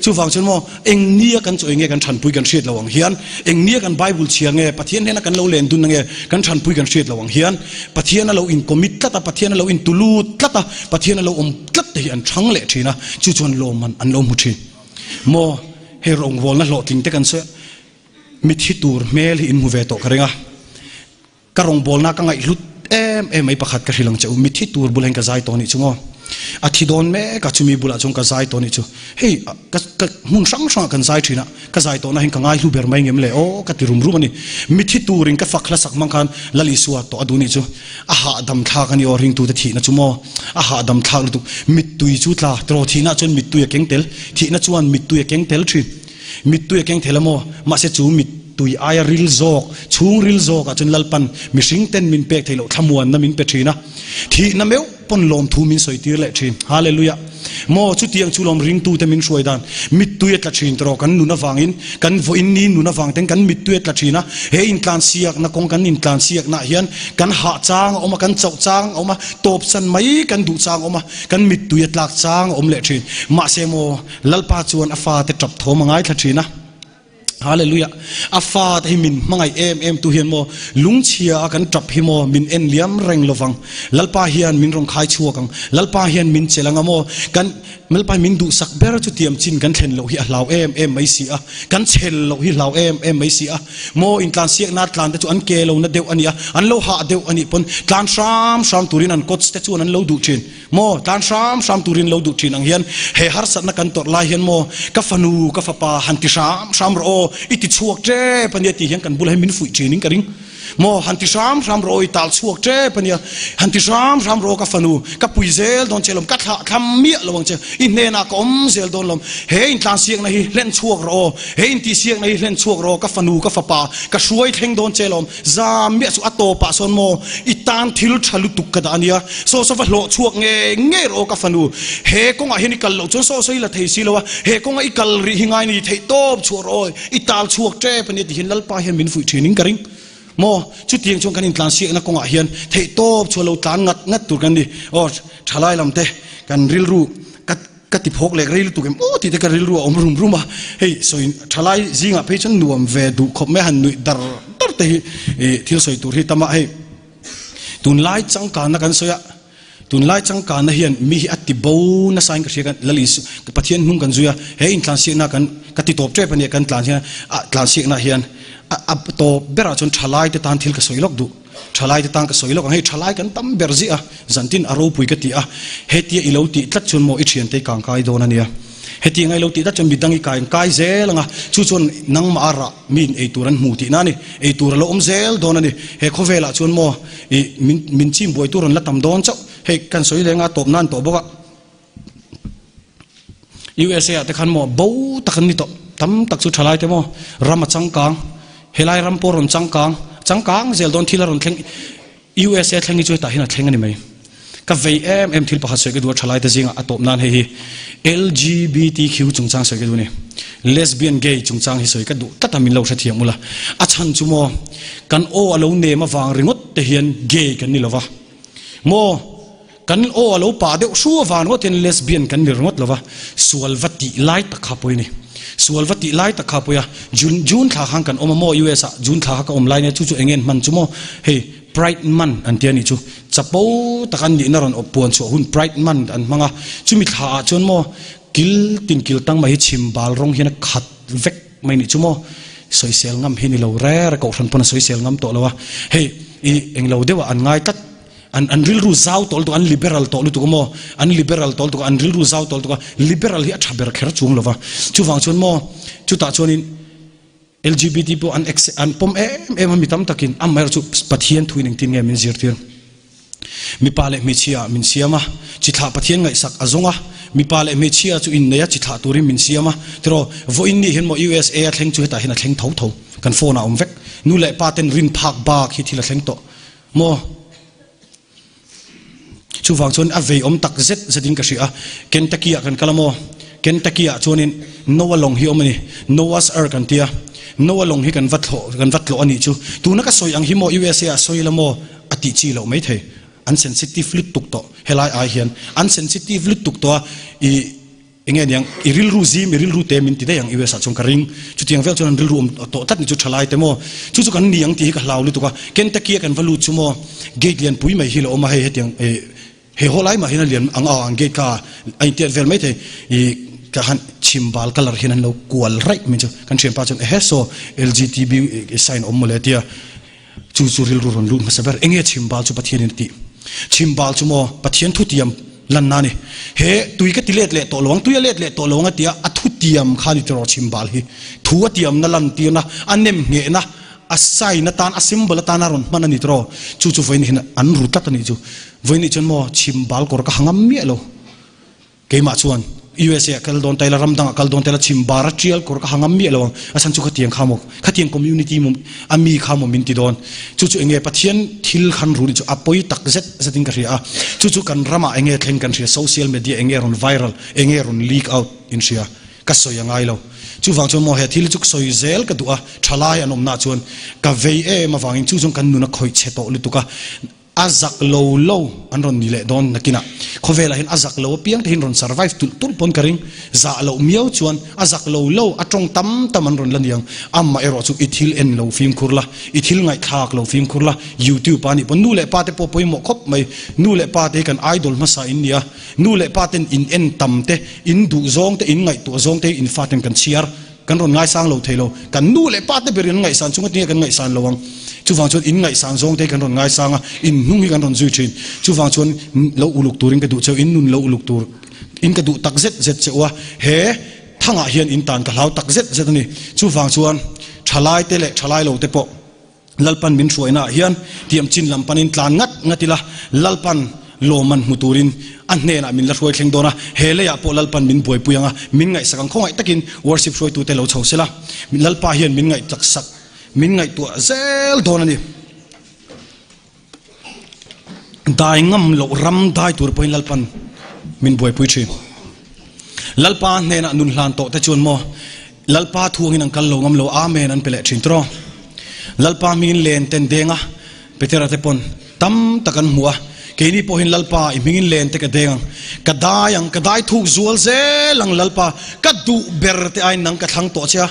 Chuvang chuan maw eng nia kan chaw enge kan thanpui kan hriat lo ang hian, eng nia kan Bible chhiar nge, Pathian hnena kan lo len dun ange kan thanpui kan hriat lo ang hian, Pathian a lo in commit tlat a, Pathian a lo in tulut tlat a, Pathian a lo awm tlat te hi an thang leh thin a, chu chuan lawmman an lo hmu thin. Maw hei rawngbawlna hlawhtling te kan sawi a, mithi tur hmel hi in hmu ve tawh ka ring a. Ka rawngbawlna ka ngaihhlut em em mai pakhat ka hrilh ang che u, mithi tur bulah hian ka zai tawh anih chu maw? A thi dawn mek a, chumi bulah chuan ka zai tawh anih chu. Hei, ka ka hmun hrang hrangah kan zai thin a, ka zai tawhna hian ka ngaihlu ber mai ngem le aw ka ti rum rum a ni. Mithi turin ka fak hlasak hmang khan Lal Isua tawh a duh anih chu. A hahdam thlak a ni aw ringtute thihna chu maw? A hahdam thlak lutuk. Mittui chu tla, tiraw thihna chuan mittui a keng tel, thihna chuan mittui a keng tel thin. Mittui a keng thei la maw? Mahse chu mittui aia ril zawk, chhung ril zawkah chuan Lalpan mihring ten min pek theih loh thlamuanna min pe thin a. Thihna meuh pawn lawmthu min sawi tir leh thin. Hallelujah! Maw chutiang chu lawm ringtute min hruai dan. Mittui a tla thin tawh kan nun avangin, kan vawiin ni nun avang ten kan mittui a tla thin a. He intlansiakna kawng kan intlansiaknaah hian kan hah chang a awm a, kan chauh chang a awm a, tawpsan mai kan duh chang a awm a, kan mittui a tlak chang a awm leh thin. Mahse maw Lalpa chuan a fate tap thawm a ngaithla thin a. Hallelujah. A fate hi min hmangaih em em tu hian maw lungchhia a kan tap hi maw min en liam reng lovang. Lalpa hian min rawn khai chhuak ang. Lalpa hian min chelh anga maw kan Lalpa min duhsak ber chu tiam chin kan thlen loh hi a hlau em em mai si a. Kan chhel loh hi hlau em em mai si a. Maw intlansiakna tlan te chu an ke lo na deuh a ni a, an lo hah deuh a nih pawn tlan hram hram turin an coach te chuan an lo duh thin. Maw, tlan hram hram turin lo duh thin ang hian he harsatna kan tawrh lai hian maw, ka fanu, ka fapa han ti hram hram rawh aw, i ti chhuak tep a nia tih hian kan bulah hian min fuih thin in ka ring. Maw, han ti hram hram rawh aw, i tal chhuak tep a nia, han ti hram hram rawh aw ka fanu, ka pui zel dawn che lawm, ka thlah thlam miah lo ang che, i hnenah ka awm zel dawn lawm, he intlansiakna hi hlen chhuak rawh aw, he intihsiakna hi hlen chhuak rawh aw, ka fanu, ka fapa, ka hruai thleng dawn che lawm, Zam miah chu a tawpah sawn maw i tan thil tha lutuk ka dah a nia, saw saw va hlawh chhuak ngei ngei rawh aw ka fanu, he kawngah hian i kal loh chuan saw saw i la thei si lo a, he kawnga i kal rih hi ngai ni theih tawp chhuah rawh aw, i tal chhuak tep a nia ti hian Lalpa hian min fuih thin in ka ring maw, chutiang chuan kan intlansiakna kawngah hian theih tawp chhuah lo tlan ngat ngat tur kan ni aw thalai lam te kan rilru ka Ka ti phawk lek rei lutuk em aw tih te ka rilru a awm rum rum a, hei sawi thalai zingah phei chuan nuam ve duh khawp mai a han nuih dar dar te hi ih thil sawi tur hi tam a, hei tunlai changkanna kan sawi a, tunlai changkanna hian mi hi a ti bo nasa in ka hria kan Lal Isu Pathian hnung kan zui a, he intlansiakna kan ka ti tawp tep a nia kan tlan hian a tlansiakna hian a a tawp berah chuan thalai te tan thil ka sawi lawk duh. Thalai te tan ka sawi lawk ang, hei thalai kan tam ber ziah a, zantin a ropui ka ti a, hetia i lo tih tlat chuan maw i thiante i kang kai dawn a nia, hetiang a i lo tih tlat chuan midang i kai an kai zel ang a, chu chuan nangmah a rah miin ei tur an hmu tihna a ni, ei tur a lo awm zel dawn a ni, he khawvelah chuan maw i min min chim buai tur an la tam dawn chauh, hei kan sawi leng a tawp nan tawh bawk a. USA ah te khan maw bo tak an ni tawh, tam tak chu thalai te maw ram a changkang, helai ram pawh a rawn changkang, changkang zel dawn thil a rawn thleng, USA thleng hi chu hetah hian a thleng a ni mai. Ka vei em em thil pakhat sawi ka duh a thalai te zingah a tawp nan hei hi LGBTQ chungchang sawi ka duh a ni. Lesbian gay chungchang hi sawi ka duh tlat a min lo hrethiam ula. A chhan chu maw kan aw a lo nem avang ringawt te hian gay kan ni lova maw kan aw a lo pah deuh hru avang ringawt hian lesbian kan ni ringawt lova sual va tih lai tak kha pawi a ni. Sual va tih lai tak kha pawi a June June thla khan kan awm a maw US ah June thla kha ka awm lai nia chu chu eng nge an hman chu maw hei Pride Month an ti a nih chu chapo tak an nihna rawn awp puan chhuah hun Pride Month an hmang a chumi thla ah chuan maw Kil tin kil tang mai hi chhim bal rawng hian a khat vek mai nih chu maw? Sawisel ngam hi ni lo rere kohhran pawn a sawisel ngam tawh lo a, hei i englo deuh ah an ngai tlat, an an rilru zau tawh lutuk a, an liberal tawh lutuk a maw, an liberal tawh lutuk a, an rilru zau tawh lutuk a, liberal hi a tha ber kher chuang lo va, chuvang chuan maw chutah chuanin. LGBT pawh an accept an pawm em em a mi tam takin amaherawhchu chu Pathian thuin engtin nge min zirtir? Mipa leh hmeichhia min siam a, chi thlah Pathian ngaihsak a zawng a, mipa leh hmeichhia chu innei a chi thlah turin min siam a, tiraw vawiin nih hian maw USA a thleng chu hetah hian a thleng tho tho, kan phone ah a awm vek, nu leh pa ten rin phak bak hi thil a thleng tawh maw? Chuvang chuan a vei awm tak zet zetin ka hria a, Kentucky ah kan kal a maw? Kentucky ah chuanin Noah lawng hi a awm a ni, Noah's Ark an tia, Noah lawng hi kan va thlawh kan va tlawh a nih chu. Tuna ka sawi ang hi maw USA ah sawi la maw a tih chi loh maithei, an sensitive lutuk tawh helai ai hian an sensitive lutuk tawh a, ih. Enge niang, i rilru zim, i rilru te min ti daih ang US ah chuan ka ring. Chutiang vel chuan an rilru awm tawh tlat ni chu thalai te maw. Chu chu kan ni ang tih hi ka hlau lutuk a. Kentucky a kan va lut chu maw, gate lian pui mai hi la awm a, hei hetiang eh he haw lai mah hian a lian ang a ang gate kha a intiat vel mai thei. Ih ka han chhim bal colour hian an lo kual raih mai chu. Kan thianpa chuan ehe saw LGTB sign awm mawle a tia. Chu chu rilru rawn lut hmasa ber. Enge chhimbal chu Pathianin a tih? Chhimbal chu maw Pathian thutiam lanna a ni. He tui ka ti let leh tawh lo ang, tui a let leh tawh lo ang a tia a thutiam kha a ni tiraw chhimbal hi. Thu a tiamna lantirna, a nem nghehna, a sign atan, a symbol atana rawn hman a ni tiraw. Chu chu vawiin hian an ru tlat a nih chu. Vawiin nih chuan maw chhimbal kawr ka ha ngam miah lo. Keimah chuan USA ah kal dawn ta ila, ram dangah kal dawn ta ila, chhim bar a tial kawr ka ha ngam miah lo ang. A chhan chu khatiang kha maw, khatiang community maw, a mi kha maw min ti dawn. Chu chu enge Pathian thil khan ru nih chu a pawi tak zet zet in ka hria a. Chu chu kan ramah enge thleng kan hria, social media enge rawn viral, enge rawn leak out in hria. Ka sawi a ngai lo. Chuvang chuan maw he thil chu ka sawi zel ka duh a, thalai an awmnaah chuan ka vei em avangin chu chuan kan nun a khawih chhe tawh lutuk a. A zak lo lo an rawn ni leh dawn nakinah khawvelah hian a zak lo apiang te hian rawn survive tulh tulh pawn ka ring. Zah loh miau chuan a zak lo lo a tawng tam tam an rawn la niang. Amah erawh chu i thil en lo fimkhur la, i thil ngaihthlak lo fimkhur la, YouTube a nih pawn nu leh pa te pawh pawimawh khawp mai. Nu leh pa te hi kan idol hmasa in nia, nu leh pa ten in en tam te, in duh zawng te, in ngaihtuah zawng te hi in fa ten kan chhiar. Kan rawn ngaisang lo thei lo. Kan nu leh pa te berin an ngaihsan chunga tinge kan ngaihsan lo ang. Chuvang chuan in ngaihsan zawng te hi kan rawn ngaisang a, in hnung hi kan rawn zui thin. Chuvang chuan lo uluk turin ka duh cheu, in nun lo uluk tur in ka duh tak zet zet cheu a, he thangah hian in tan ka hlau tak zet zet a ni. Chuvang chuan thalai te leh thalai lo te pawh. Lalpan min hruaina ah hian tiam chin lam panin tlan ngat ngat ila, Lalpan lawmman hmu turin a hnenah min la hruai thleng dawn a, he leiah pawh Lalpan min buaipui ang a, min ngaihsak ang khawngaih takin worship hruaitute lo chho sela, Lalpa hian min ngaihtlaksak, min ngaihtuah zel dawn a ni. Dai ngam loh ram dai tur pawhin Lalpan min buaipui thin. Lalpa hnenah nun hlan tawh te chuan maw Lalpa thuangin an kal lo ngam lo Amen an pe leh thin tawh. Lalpa hmingin len ten deng a, Petera te pawn tam tak an hmu a, keini pawhin Lalpa i hmingin len te ka deng ang, ka dai ang, ka dai thuk zual zel ang Lalpa, ka duh ber te aiin nang ka thlang tawh che a.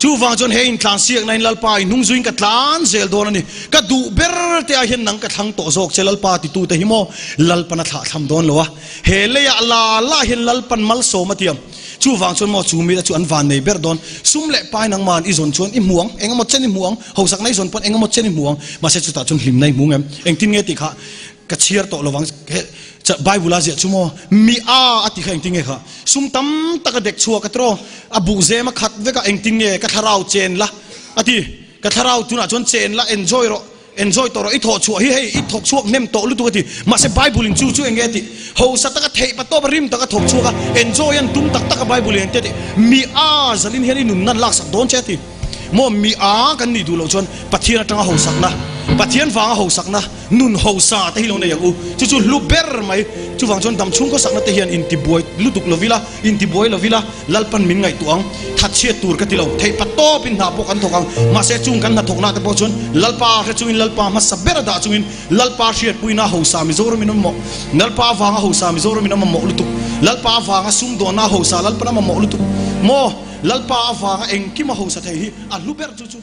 Chuvang chuan he intlansiakna in Lalpa i hnung zuiin ka tlan zel dawn a ni. Ka duh ber te ah hian nang ka thlang tawh zawk che Lalpa titute hi maw Lalpan a thlah thlam dawn lo a. He leiah la la hian Lalpan malsawm a tiam. Chuvang chuan maw chu mite chu an van nei ber dawn. Sum leh pai nangman i zawn chuan i hmu ang, eng emaw chen i hmu ang, hausakna i zawn pawn eng emaw chen i hmu ang. Mahse chutah chuan hlimna i hmu ngem. Engtin nge tih kha ka chhiar tawh lovang. He Bible a ziah chu maw mi a a ti kha engtin nge kha? Sum tam tak a dek chhuak a tiraw? A buh zem a khat vek a, engtin nge ka thlarau chen la? a ti. Ka thlarau tunah chuan chen la, enjoy rawh, enjoy tawh rawh, i thawh chhuah hi hei, i thawk chhuak hnem tawh lutuk a ti. Mahse Bible in chu chu eng nge a tih? Hausa taka theih pa tawp a rim taka thawk chhuak a, enjoy an tum tak tak a Bible in engtia tih? Mi a zalin hian i nunna an laksak dawn che a ti. Maw mi a kan nih duh loh chuan Pathian atanga hausakna. Pathian vanga hausakna, nun hausa te hi lo nei ang u. Chu chu hlu ber mai. Chuvang chuan damchhung khawsakna te hian intibuai lutuk lo ila, intibuai lo ila, Lalpan min ngaihtuah ang. Thatchhiat tur ka ti lo. Theih pa tawpin hna pawh kan thawk ang. Mahse chung kan hnathawkna te pawh chuan Lalpa hre chungin Lalpa hmasa bera dah chungin Lalpa hriatpuina hausa Mizoramin a mamawh. Lalpa avanga hausa Mizoramin a mamawh lutuk. Lalpa avanga sumdawnna hausa Lalpan a mamawh lutuk. Maw? Lalpa avanga engkim a hausa thei hi a hlu ber chu chu.